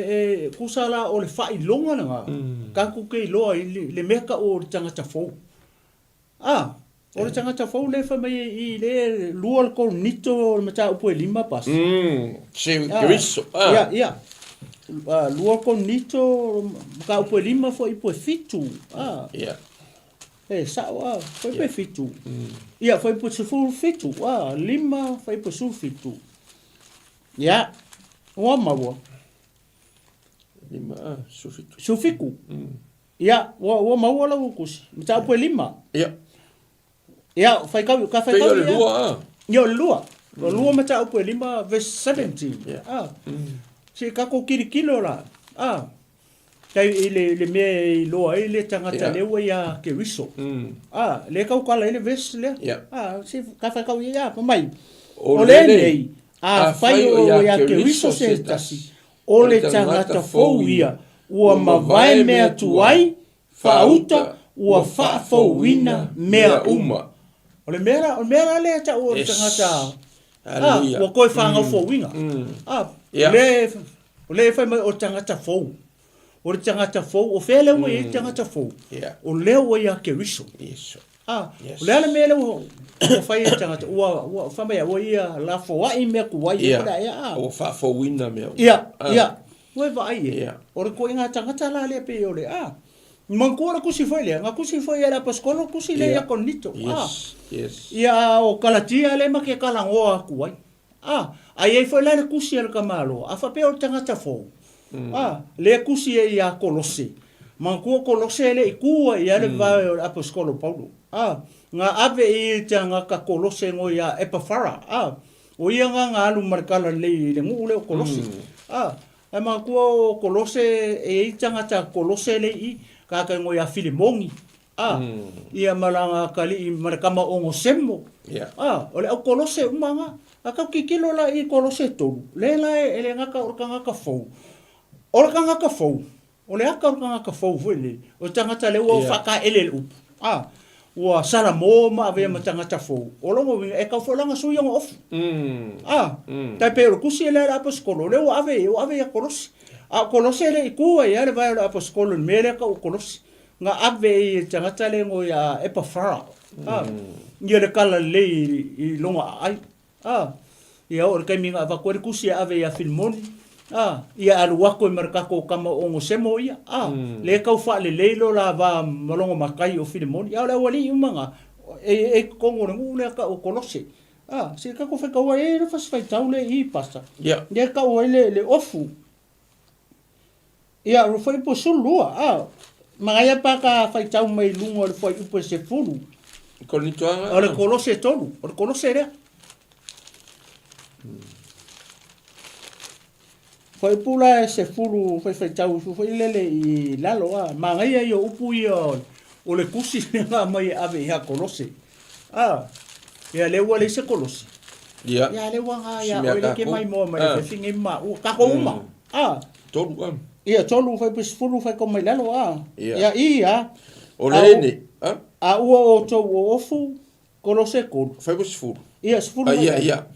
e kusa la o le faailoga lena tatou te iloa ai le le mea tau o le tagata fou. A, o le tagata fou lea fai mai i le lua le Korinito o le mataupu e lima pasi. Se Keriso. Ah. Ia, ia. Lua Korinito mataupu e lima foi po e fitu. Ah. Ia. E sa'o a, foi po e fitu. Ia, foi po e 17. Ah, lima foi po e 17. Ia. Ua maua. Lima, ah, 17. 17. Ia, ua, ua maua lau kusi. Mataupu e lima. Ia. Ia, faikau, ka Pei faikau o le ia. lua, ah. Ia, o le lua. O lua mataupu e lima, verse 17. Yeah. Ah. Se tatou kilikilo la. Ah. Tai i le, le mea e iloa ai le tagata Yeah. lea ua ia Keriso. Ah, lea taukala ai le verse lea. Yeah. Ah, se ka faikau ia, fai mai. O O le lenei, nei, afai o ia Keriso se tasi, o le tagata fou ia, ua mavae mea tuai, faauta, ua faafouina mea uma. O le mea la, o le mea la lea ta'u o le tagata, a, ua toe fagaofouina. A, o lea, o lea e fai mai o le tagata fou. O le tagata fou, o fea lea ua i ai le tagata fou? O lea ua ia Keriso. A, o le a le mea lea ua ua fai e le tagata, ua, ua fai mai ua ia lafoai mea tuai Ia, po o le a ea, a. ua faafouina mea uma. Ia, A. ia, ua e vaai e. Ia. O le ituaiga tagata la lea pei o le, a. Manatua le tusi foi lea, na tusi foi e le Aposetolo tusi lea ia Korinito, a. Yes, yes. Ia, o Kalatia lea ma ke talanoa atu ai. A, a i ai foi la le tusi a le tamaloa, a faapea o le tagata fou, a, lea tusi ai ia Kolose. Manatua o Kolose e le i tu ai ia le vae o le Aposetolo Paulo. A, na ave i le tagata Kolose ngo ia Epafara, a, o ia nga na alu ma le tala lelei i le nuu lea o Kolose. A, ae manatua o Kolose e i ai tagata Kolose le i i, tagata ngo ia Filemoni, A, ia ma lana atalii ma le tama Onosemo. A, o le au Kolose uma na. A tau tilotilo la i Kolose tolu, lea la e le gata o le tagata fou. O le tagata fou, O le aka o le tagata fou foi lenei, o le tagata lea ua faataele i le upu, a, ua salamo ma avea ma tagata fou, o lona uiga e tau foi la ona sui ona ofu. A, tai pei o le tusi lea a le Aposetolo, o lea ua ave ua ave ia Kolose. A o Kolose e le i tu ai lava le vae o le Aposetolo i le mea lea e tau o Kolose. Na ave i le tagata lea e igoa ia Epafara, a, ia le talalelei i lona aai. A, ia oo i le taimi na avatu ai le tusi e ave ia Filimoni, a, ia alu atu ai ma le tatou tama o Onosemo ia, a, lea e tau faalelei lo la va ma lona matai o Filimoni, a o le aualii uma na, e, e i totonu o le nuu lea tau o Kolose. A, se i tatou faitaua e i ai le fasi faitau lea i i, Pastor, lea e tau ai le, le ofu. Ia, o le fuaiupu e 12, a, manaia pe a ta faitau mai i luga o le fuaiupu e 10. Korinitoaga. O le Kolose 3, o le Kolose lea. Fuaiupu la e 10 faifaitau ifo foi lele i lalo, a, manaia ia o upu ia o le tusi lea na aumai e ave ia Kolose. A, ia lea ua leai se Kolose. Ia. Ia lea ua na Si ia mea oe lea ke tatou. maimoa mai Ah. le fefi nei ma ua tatou uma. A, Tolu a. ia tolu fai pe sefulu fai ko mai lalo a. Ia. Ia i a. O le ene. A. A ua outou o ofu Kolose tolu. Fai po sefulu. Ia sefulu A mai ia lalo. ia.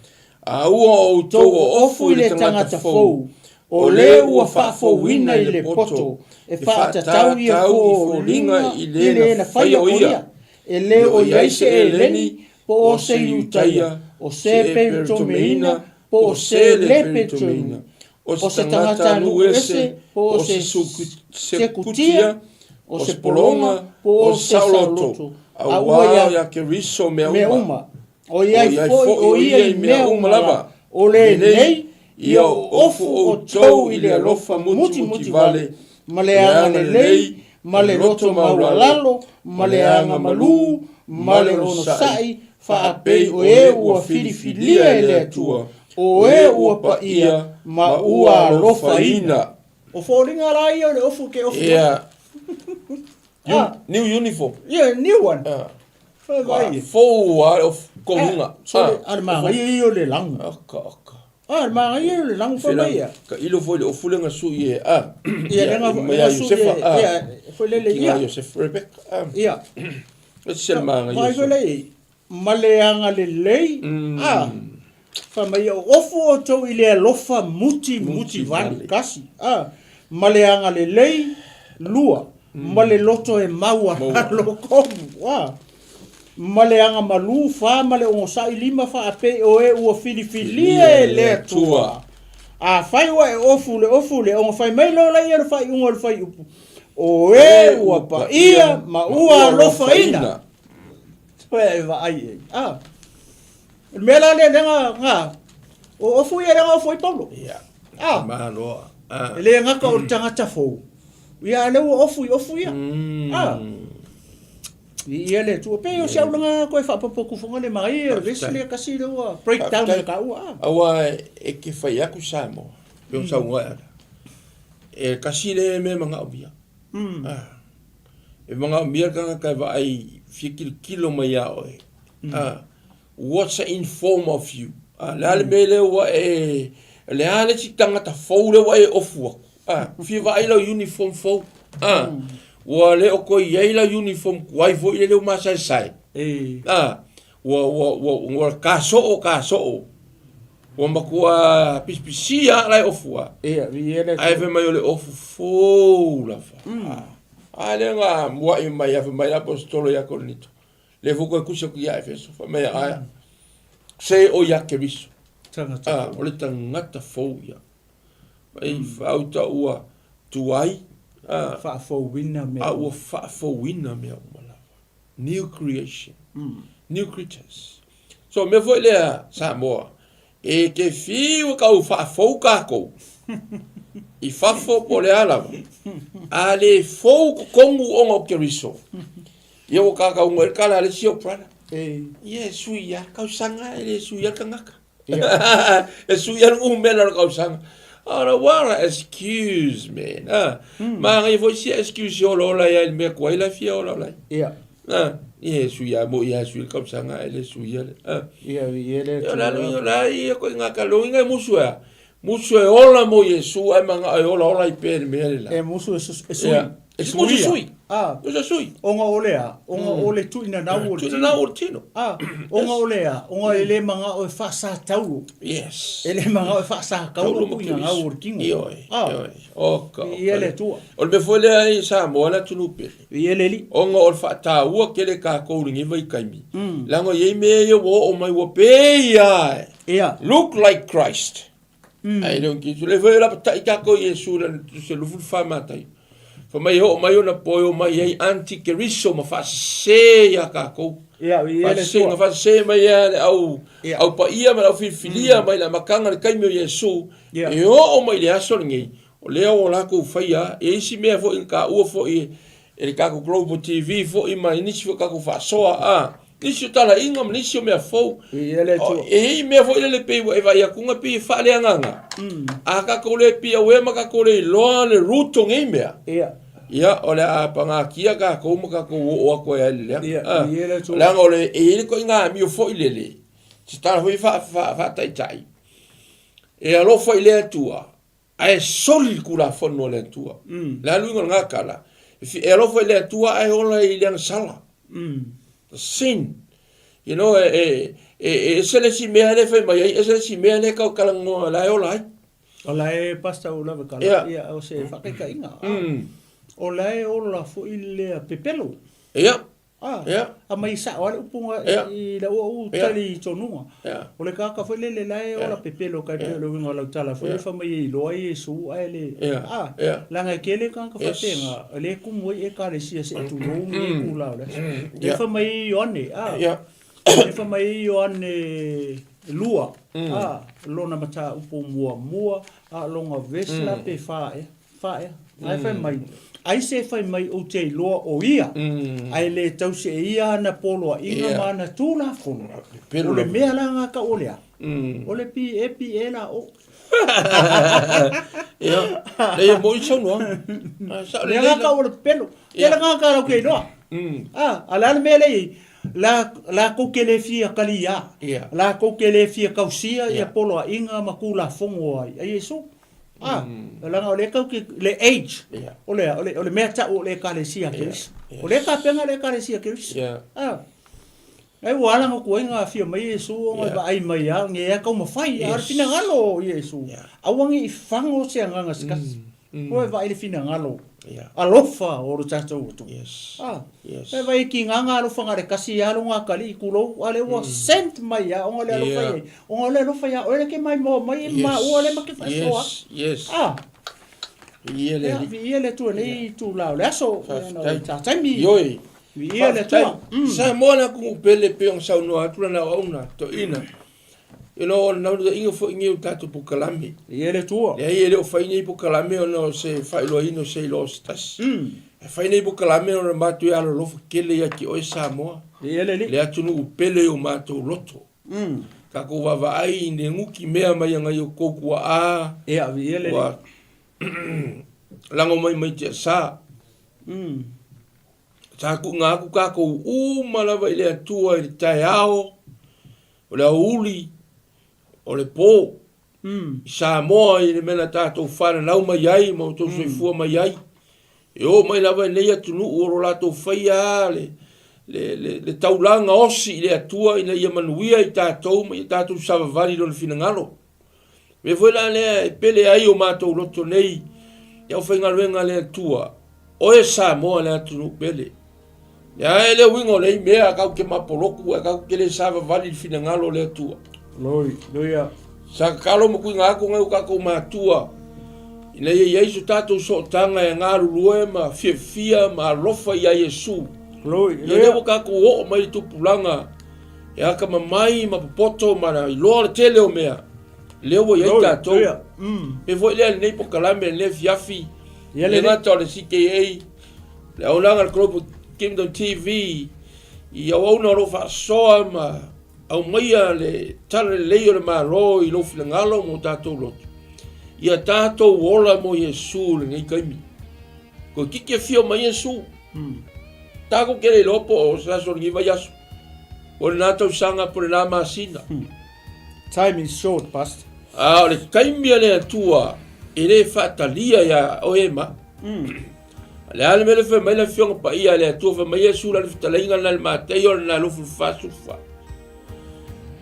A ua outou o ofu i le tagata fou, o le ua faafouina i le poto, e faatatau i foliga i le na faia o ia, e le o i ai se Eleni, po o se Iutaia, o se Peritomeina, po o se le Peritomeina, o se tagata nuu ese, po o se Sekutia, o se Pologa, po o se Saoloto, auā ia Keriso mea uma. O i ai foi o ia i mea uma lava, o lenei, ia ofu outou i le alofa mutimutivale, ma le agalelei, ma le loto maualalo, ma le agamalu, ma le onosai, faapei o e ua filifilia e le Atua, o e ua paia ma ua alofaina. O foliga la ia o le ofu ke ofu. Yeah. Ah. New uniform. Yeah, new one. Ah. Fai vai. Fou a o kohuga. So a le magaia ia o le lagu. Oka oka. A le magaia ia o le lagu fai mai ia. Ka ilo foi le ofu le ngasu i e a. Ia le nga mai a Josefa a. Ia foi lele Ia ia. Joseph Rebecca a. Ia. Le se le magaia. Vai foi le ma le agalelei. A. Fai mai ia ofu outou i le alofa muti muti vale kasi. A. Ma le agalelei lua. Ma le loto e maualalo tolu. A. Ma le agamalu fa ma le onosai lima faapei o e ua filifilia e le Atua. Afai ua e ofu le ofu le ona fai mai loa laia o le faaiuga o le fuaiupu, o e ua paia ma ua alofaina. Toe e vaai i ai. A. O le mea la lea lea na, na, o ofu ia lea na ofu ai Paulo. Ia. A. Maloa. A. E le gata o le tagata fou. Ia, a lea ua ofu i ofu ia. A. I ia le Atua. Pei o si au langa koe faapopo atu foga le magaia o le vesi lea kasi lea ua break down le taua. A. Aua e ke fai aku Samoa. Pe o saunoa e ala. E kasi le mea manaomia. A. E manaomia le tagata e vaai fia kilokilo mai ia oe. A. What's in form of you? A, le a le mea lea ua e, le a le isi tagata fou lea ua e ofu aku. A, fia vaai lau uniform fou. A, ua le o koe i ai lau uniform tuai foi lele ua masaesae. A, ua, ua, ua, ua kasoo, kasoo. Ua matua pisipisia la e ofu a. Ae fai mai o le ofu fou lava. A, a lea na mua'i mai a fai mai le aposetolo ia Korinito. Le foi koe tusi atu ia Efeso, fai mai ae, se o ia Keriso. Tagata A, o le tagata fou ia. Mai faauta ua tuai, a, Faafouina mea a ua faafouina mea uma lava. New creation. New creatures. So, mea foi lea, Samoa, e te fiu e kau faafou kākou, i fafo po o le a lava, a le fou totonu ona o Keriso, ia ua kākau ai le kala a le isi ou brother. Ia e sui ia kausaga, e le sui ia le tagata. E sui ia le numera o le kausaga. Ora, what a excuse, man. Ah, Magaia foi sia excuse e olaola ai i le mea tuai la e fia olaola ai. Ah, ia e sui a mo ia sui le kausaga e le sui ia le. Ah. Ia, ia le Ia la ia la ia ko ngā ka loinga e musu e. Musu e ola mo Iesu ae manao e ola ola ai pea i le mea le la. E musu e sui. Ia. E musu e sui. Ah. Musu e sui. Ona o le a? Ona o le tuuina nau o le tino. Tuuina nau o le tino. Ah. Ona o le a? Ona e le manao e faasatau. Yes. E le manao e faasatau le tuuina nau o le tino. Ioe. Ah. Ioe. Oka. Ia le Atua. O le mea foi lea i Samoa le atunuu pele. Ia le Alii. Ona o le faataua tele tatou i lenei vaitaimi, leaga e i ai mea ia ua oo mai ua pei lava e look like Christ, ae le o ni Keriso. O lea foi e lapatai tatou i Iesu i lana tusi e 24 Mataio, fai mai e oo mai ona po e omai ai anti-Keriso ma faasese ia tatou. Faasese, faasese mai ia le au, au paia ma le au filifilia mai le amataga i le taimi o Iesu, e oo mai i le aso lenei, O lea ua latou faia e isi mea foi na taua foi e le tatou Global TV foi ma nisi foi o tatou faasoa a nisi o talaiga ma nisi o mea fou. E i ai mea foi lele pei ua e vaai atu na pei e faaleagaga. A tatou le pia uea ma tatou le iloa le root o nei mea. Ia, o le a pagatia tatou ma tatou oo atu ai i le leaga. Leaga o le, e i ai le ituaiga amio foi lele, se tala foi faataitai, e alofa i le Atua, Ae soli le Tulafono a le Atua. O le a le uiga o lena tala? E alofa i le Atua ae ola i le agasala. The sin. You know, e, e, e ese le isi mea lea e fai mai ai, ese le isi mea lea e tau talanoa la e ola ai. O la e Pastor o lava kala, Yeah. ia, o se whakaikainga. O la e ola foi lea pepelo. Ia. A, Ia. a mai sao lava le upu nga Ia. i lau au Ia. tali tonuga. Ia. O le kaka foi lele la e ola pepelo kai pei o le uiga o lau tala foi Ia. le fai mai e iloa Iesu ae le Ia. a Ia. leaga e tele tagata Yes. faapena o lea e kumu ai ekalesia se i tulou ma le tula o le aso. Le Ia. fai mai ai Ioane a Ia. le fai mai ai Ioane 2 a lona mataupu muamua a lona vesi la pe fa ea. Fa ea. Ae fai mai, ai se fai mai ou te iloa o ia, ae le tausi e ia ana poloaiga ma ana tulafono. O le mea la nga kau o lea, o le pi e pi e la o. Ia, leai e moni saunoaga. Lea nga kau o le pepelo. Tele nga ka lau ke iloa. A, a le a le mea lea i ai, la, lakou ke le fia kaliā, lakou ke le fia kausia ia poloaiga ma tulafono ai a Iesu. Ah, leaga o lea tau ke le age. Yeah. O le o le o le mea tau o le ekalesia Keriso. Yes. O le tapenga le ekalesia Keriso. Yeah. Ah. Ai ua ala ngo kuai nga afio mai Iesu o Yeah. vaai mai a nge a kau mawhai a Yes. finangalo o Iesu. Yeah. Aua nge i fango se anganga se kasi. Ua e vaai le finangalo. Yeah. Alofa o lo tatou atu. Yes. Ah. Yes. E vai ki ngā ngā alofa ngā le kasi ia lo ngā kali i kulou, a le ua sent mai ia, onga le alofa Yeah. ia, onga le alofa ia, oe le ke mai moa mai, Yes. ma ua le ma ke whaesoa. Yes. Yes. Ah, Ia le ia, alii. vi ia le atua nei tu la o le aso, Faafetai. ta taimi, Ioe. vi ia le atua. Faafetai. Samoa le atunuu pele pei ona saunoa atu lana auauna toeaina. You know, o le naunautaiga foi lenei o tatou polokalame. Ia le Atua. Leai e le o fai nei polokalame ona o se faailoaina o se iloa o se tasi. E fai nei polokalame ona matou e alolofa tele ia te oe Samoa. Ia le Alii. Le atunuu pele i o matou loto. Tatou vaavaai i le nuti mea mai a nai o tou tuaa. Ia, ia le Alii. Ua lago mai mai tiasa. Sa tuuina atu tatou uma lava i le Atua i le taeao, o le aoauli, o le po, i Samoa i le mea na tatou fananau mai ai ma outou soifua mai ai. E oo mai lava i lenei atunuu o lo latou faia le, le, le, le taulaga osi i le Atua ina ia manuia i tatou ma ia tatou savavali i Lona finagalo. Mea foi la lea e pele ai o matou loto nei i aufaigaluega a le Atua, oe Samoa le atunuu pele. Lea e le uiga o nei mea kau ke mapoloku ae kau ke le savavali i le finagalo o le Atua. Glory, hallelujah. Sa tatalo ma kuiga atu ngai o tatou matua ina ia i ai so tatou sootaga e galulue ma fiafia ma alofa ia Iesu. Glory, Ia lea ua tatou oo mai i le tupulaga e akamamai ma popoto ma iloa le tele o mea, lea ua i ai tatou. Pei foi lea lenei polokalame lenei afiafi, e le gata o le CKA, le auaunaga a le Global Kingdom TV, i auauna o lo o faasoa ma aumaia le tala lelei o le Malo i lou finagalo ma o tatou loto. Ia tatou ola mo Iesu i lenei taimi. Toeitiiti afio mai Iesu. Tatou te le iloa po o se aso o lenei vaiaso, po o lena tausaga, po o lena masina. Time is short, Pastor. A o le taimi a le Atua e le faatalia ia oe ma au. O le a le mea lea fai mai le Afioga Paia a le Atua, fai mai Iesu la le fetalaiga lena i le Mateio lena 24, 14.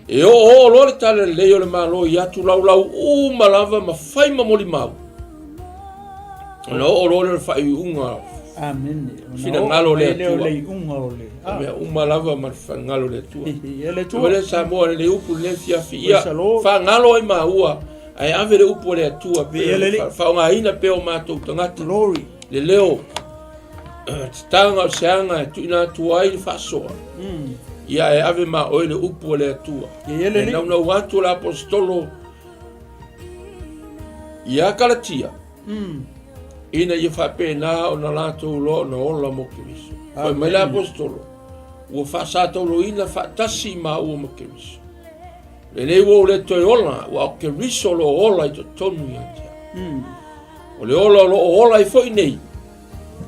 E oooo loa le tala lelei o le Malo i atu laulau uma lava ma fai ma molimau. Ona oo loa lea o le faaiuiuga. Amene. Finagalo o le Atua. Atua. Le iuga o le. O mea uma lava ma le finagalo o le Atua. E le Atua. Atua. Le Samoa le upu le fiafi ia. Praise the Lord. Fagalo ai maua ae ave le upu a le Atua pe Ia le Alii. faaaogaina pea o matou tagata. Glory. Le leo tatanga o se aga e tuuina atu ai le faasoa. Ia e ave ma oe le upu a le Atua. Ia le E Alii. naunau atu le aposetolo ia Kalatia ina ia faapena ona latou loa ona ola mo Keriso. Fai mai le aposetolo, ua faasatauluina faatasi maua ma Keriso. Lenei ua ou le toe ola, ua o Keriso o lo o ola i totonu ia te au. O le ola o lo o ola ai foi nei,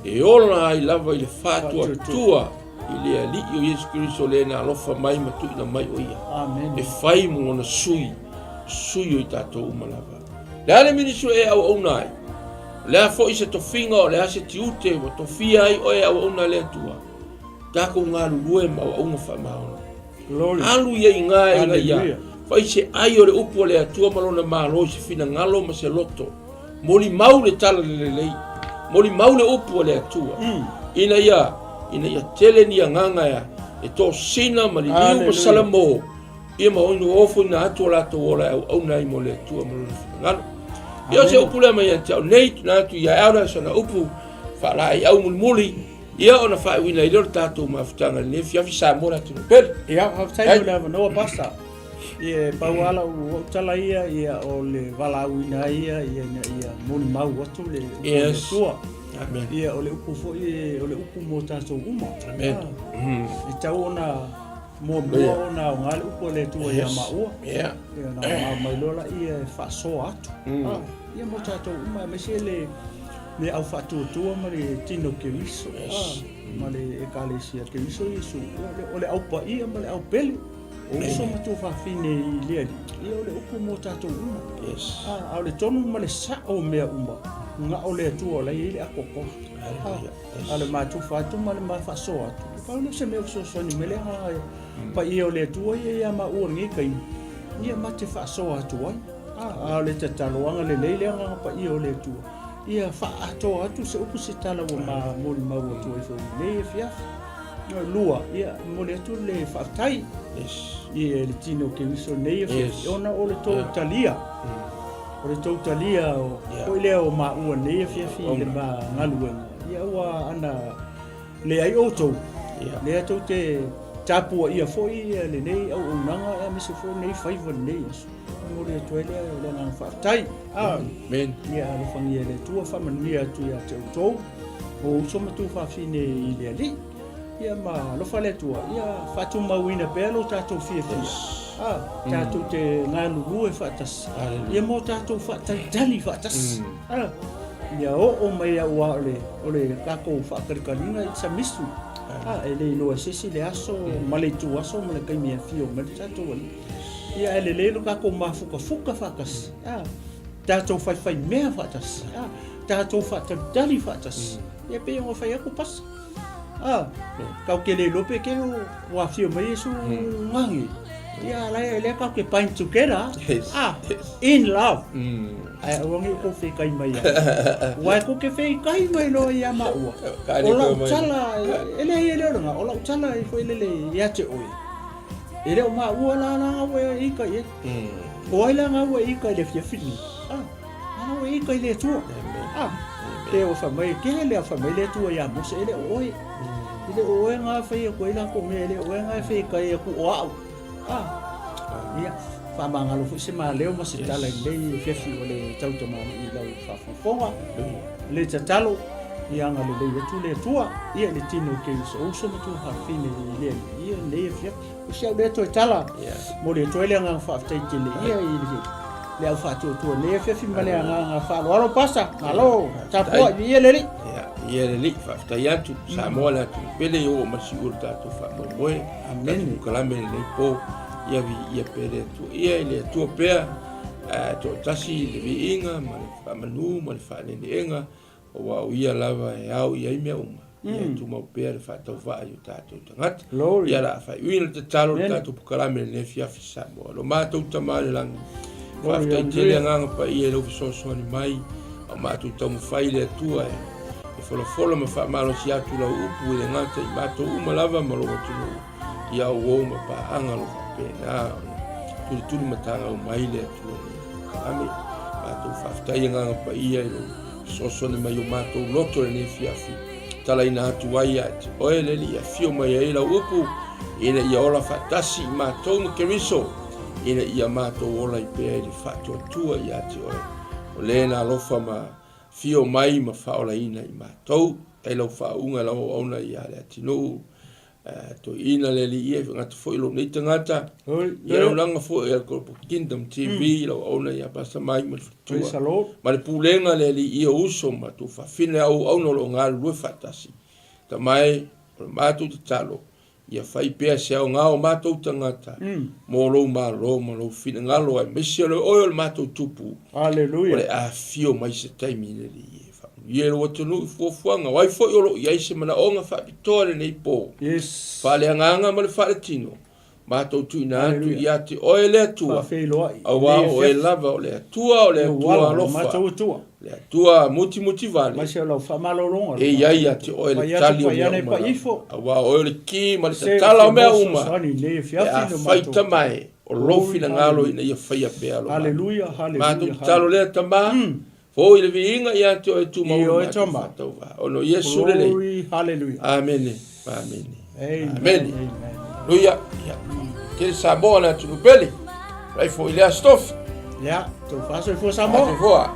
e ola ai lava i le faatuatua i le Alii o Iesu Keriso le na alofa mai ma tuuina mai o ia. Amen. E fai mo ona sui, sui o i tatou uma lava. Le a le ministry e auauna ai, o le a foi se tofiga, o le a se tiute ua tofia ai oe e auauna le Atua, tatou galulue ma auauna faamaoni. Glory. Alu ia i gā ina ia Hallelujah. fai se ai o le upu a le Atua ma lona malo i se finagalo ma se loto. Molimau le tala le lelei. Molimau le upu a le Atua. Ina ia, ina ia tele ni agaga ea, e tosina ma liliu ma Hallelujah. salamo, ia ma oinu ofo ina atu o latou ola e auauna ai mo le Atua ma lona finagalo. Ia o se upu lea mai ia te au nei, tuna atu ia Elder, sana upu faalaeiau mulimuli, ia ona faaiuina ai lea o le tatou mafutaga i lenei afiafi Samoa le atunuu pele. Ia, faafetai Hey. mo le avanoa, Pastor. Ia, e pau lava lau au tala ia, ia, o le valaauina ai ia, ia, ina ia molimau atu le upu a le Yes. Atua. Amen. Ia, o le upu foi, e, o le upu mo tatou uma. Amen. Ah, e tau ona muamua Yeah. ona aoga le upu a le Atua ia Yes. maua. Yeah. Ia, ona aoga mai loa laia e faasoa atu. Ah, ia mo tatou uma, aemaise le le au faatuatua ma le tino Keriso. Yes. Ah, ma le ekalesia Keriso Iesu. Ia, o le au paia ma le au pele. O uso ma tuafafine i le Alii. Ia, o le upu mo tatou uma. Yes. Ah, a o le tonu ma le sao o mea uma, ga o le Atua o la e i ai le atoatoa. Hallelujah. Ah, a o le matufa atu ma le mafaasoa atu. E pau lea o se mea o fesoasoani mai le agaga paia o le Atua ia ia maua i lenei taimi, ia ma te faasoa atu ai. Ah, a o le tatalo agalelei le agaga paia o le Atua, ia faaatoa atu se upu se tala ua ma molimau atu ai foi i lenei afiafi. Lua, ia momoli atu le faafetai Yes. i le tino o Keriso nei afiafi, Yes. ona o le tou talia. O le tou talia o Yeah. foi lea o maua nei afiafi i le ma galuega. Ia ua ana leai outou. Yeah. Lea tou te tapuaia foi lenei auaunaga aemaise foi lenei faiva lenei aso. Momoli atu ai lea le agaga faafetai. Ah, Amen. Ia alofagia e le Atua, faamanuia atu ia te outou, o uso ma tuafafine i le Alii. Ia ma alofa le Atua, ia faatumauina pea lo tatou fiafia. Ah, tatou te galulue faatasi. Hallelujah. Ia mo tatou faatalitali faatasi. Ah, ia oo mai aua o le, o le tatou faatalikaliga, it's a mystery. Ah, e le iloa e se isi le aso ma le ituaso ma le taimi e afio mai le tatou Alii. Ia ae lelei lo tatou mafukafuka faatasi. Ah, tatou faifaimea faatasi. Ah, tatou faatalitali faatasi. Ia pei ona fai atu pasa. Ah, kau ke le iloa pe ke ua afio mai Iesu gagi. Ia la lea kau ke bind together. Yes, Ah, yes. in love. Ae aua nei kou fekai mai ai. Ua e kou ke fekai mai loa ia maua. Ka le O lau koe mai. tala, e leai e le o lena, o lau tala e foi lele ia te oe. E le o maua la la ua e ika i ai. O ai la ngā ua e ika i le afiafi nei. Ah, ana ua e ika i le Atua. Ah, pe o wha mai, ke le a wha mai le Atua ia Mose, e le o oe. E le o oe ngā whai aku ai lākou mea, e le o oe ngā whai kai aku o au. Ah, ia, faamagalo foi se maleo ma se tala i lenei afiafi o le tautamāli'i i lau faafogafoga. Le tatalo, ia agalelei atu le Atua, ia i le tino o Keriso, o uso ma tuafafine i le Alii, ia lenei afiafi. O si au lea toe tala, momoli atu ai le agaga faafetai tele ia i le au faatuatua i lenei afiafi ma le agaga faaaloalo. Pasa, malo, tapuai, viia le Alii. Ia, ia le Alii, faafetai atu, Samoa le atunuu pele, ia oo mai siua le tatou faamoemoe. Amene. Tatou kalame i lenei po, ia viia pea le Atua. Ia i le Atua pea. Ae toatasi le viiga ma le faamanu ma le faaneeneega, aua o Ia lava e ao i ai mea uma. Ia e tumau pea le faatauvaa i o tatou tagata. Glory. Ia o le a faaiuina le tatalo le Amen. tatou polokalame i lenei afiafi Samoa. Lo matou Tama i le lagi, Glory, faafetai tele hallelujah. agaga paia i lau fesoasoani mai, a o matou taumafai le Atua e e folafola ma faamalosi atu lau upu e le gata i matou uma lava ma lou atunuu, ia uo ma paaga lo faapena ona tulituli matagau mai le Atua i lenei polokalame. Matou faafetai agaga paia i lou fesoasoani mai o matou loto i lenei afiafi, talaina atu ai ia te oe le Alii e afio mai ai lau upu, ina ia ola faatasi i matou ma Keriso, ina ia matou ola ai pea i le faatuatua ia te oe, o le na alofa ma afio mai ma faaolaina i matou. Faafetai lau faauuga i lau auauna ia Leatinuu, Toeaina le Alii ia, e gata foi lou nei tagata, ia laulaga foi a le Global Kingdom TV, lau auauna ia Pastor Mike ma le faletua, ma le pulega le Alii ia o uso ma tuafafine a auauna o lo o galulue faatasi. Tama e, o le matou tatalo, ia fai pea se aoga o matou tagata mo lou Malo ma lou finagalo, aemaise o le oe o le matou Tupu, o le afifio mai se taimi le Alii e faamanuia i lou atunuu i fuafuaga, o ai foi o lo o i ai se manaoga faapitoa i lenei po, faaleagaga ma le faaletino, matou tuuina atu ia te oe le Atua, aua o oe lava o le Atua, o le Atua alofa, le Atua mutimutivale, e i ai ia te oe le tali o mea uma lava, aua o oe o le ki ma le tatala o mea uma, pe afai tama e, o lou finagalo ina ia faia pea lo matou. Matou tatalo lea tama, foi le viiga ia te oe tumau le matou faatauvaa. Ona o Iesu lelei. Amene. Amene. Amene. Haleluia. Ia. Tele Samoa le atunuu pele. Rai foi le Astofi. Ia, tau faasoifua Samoa. Soifua.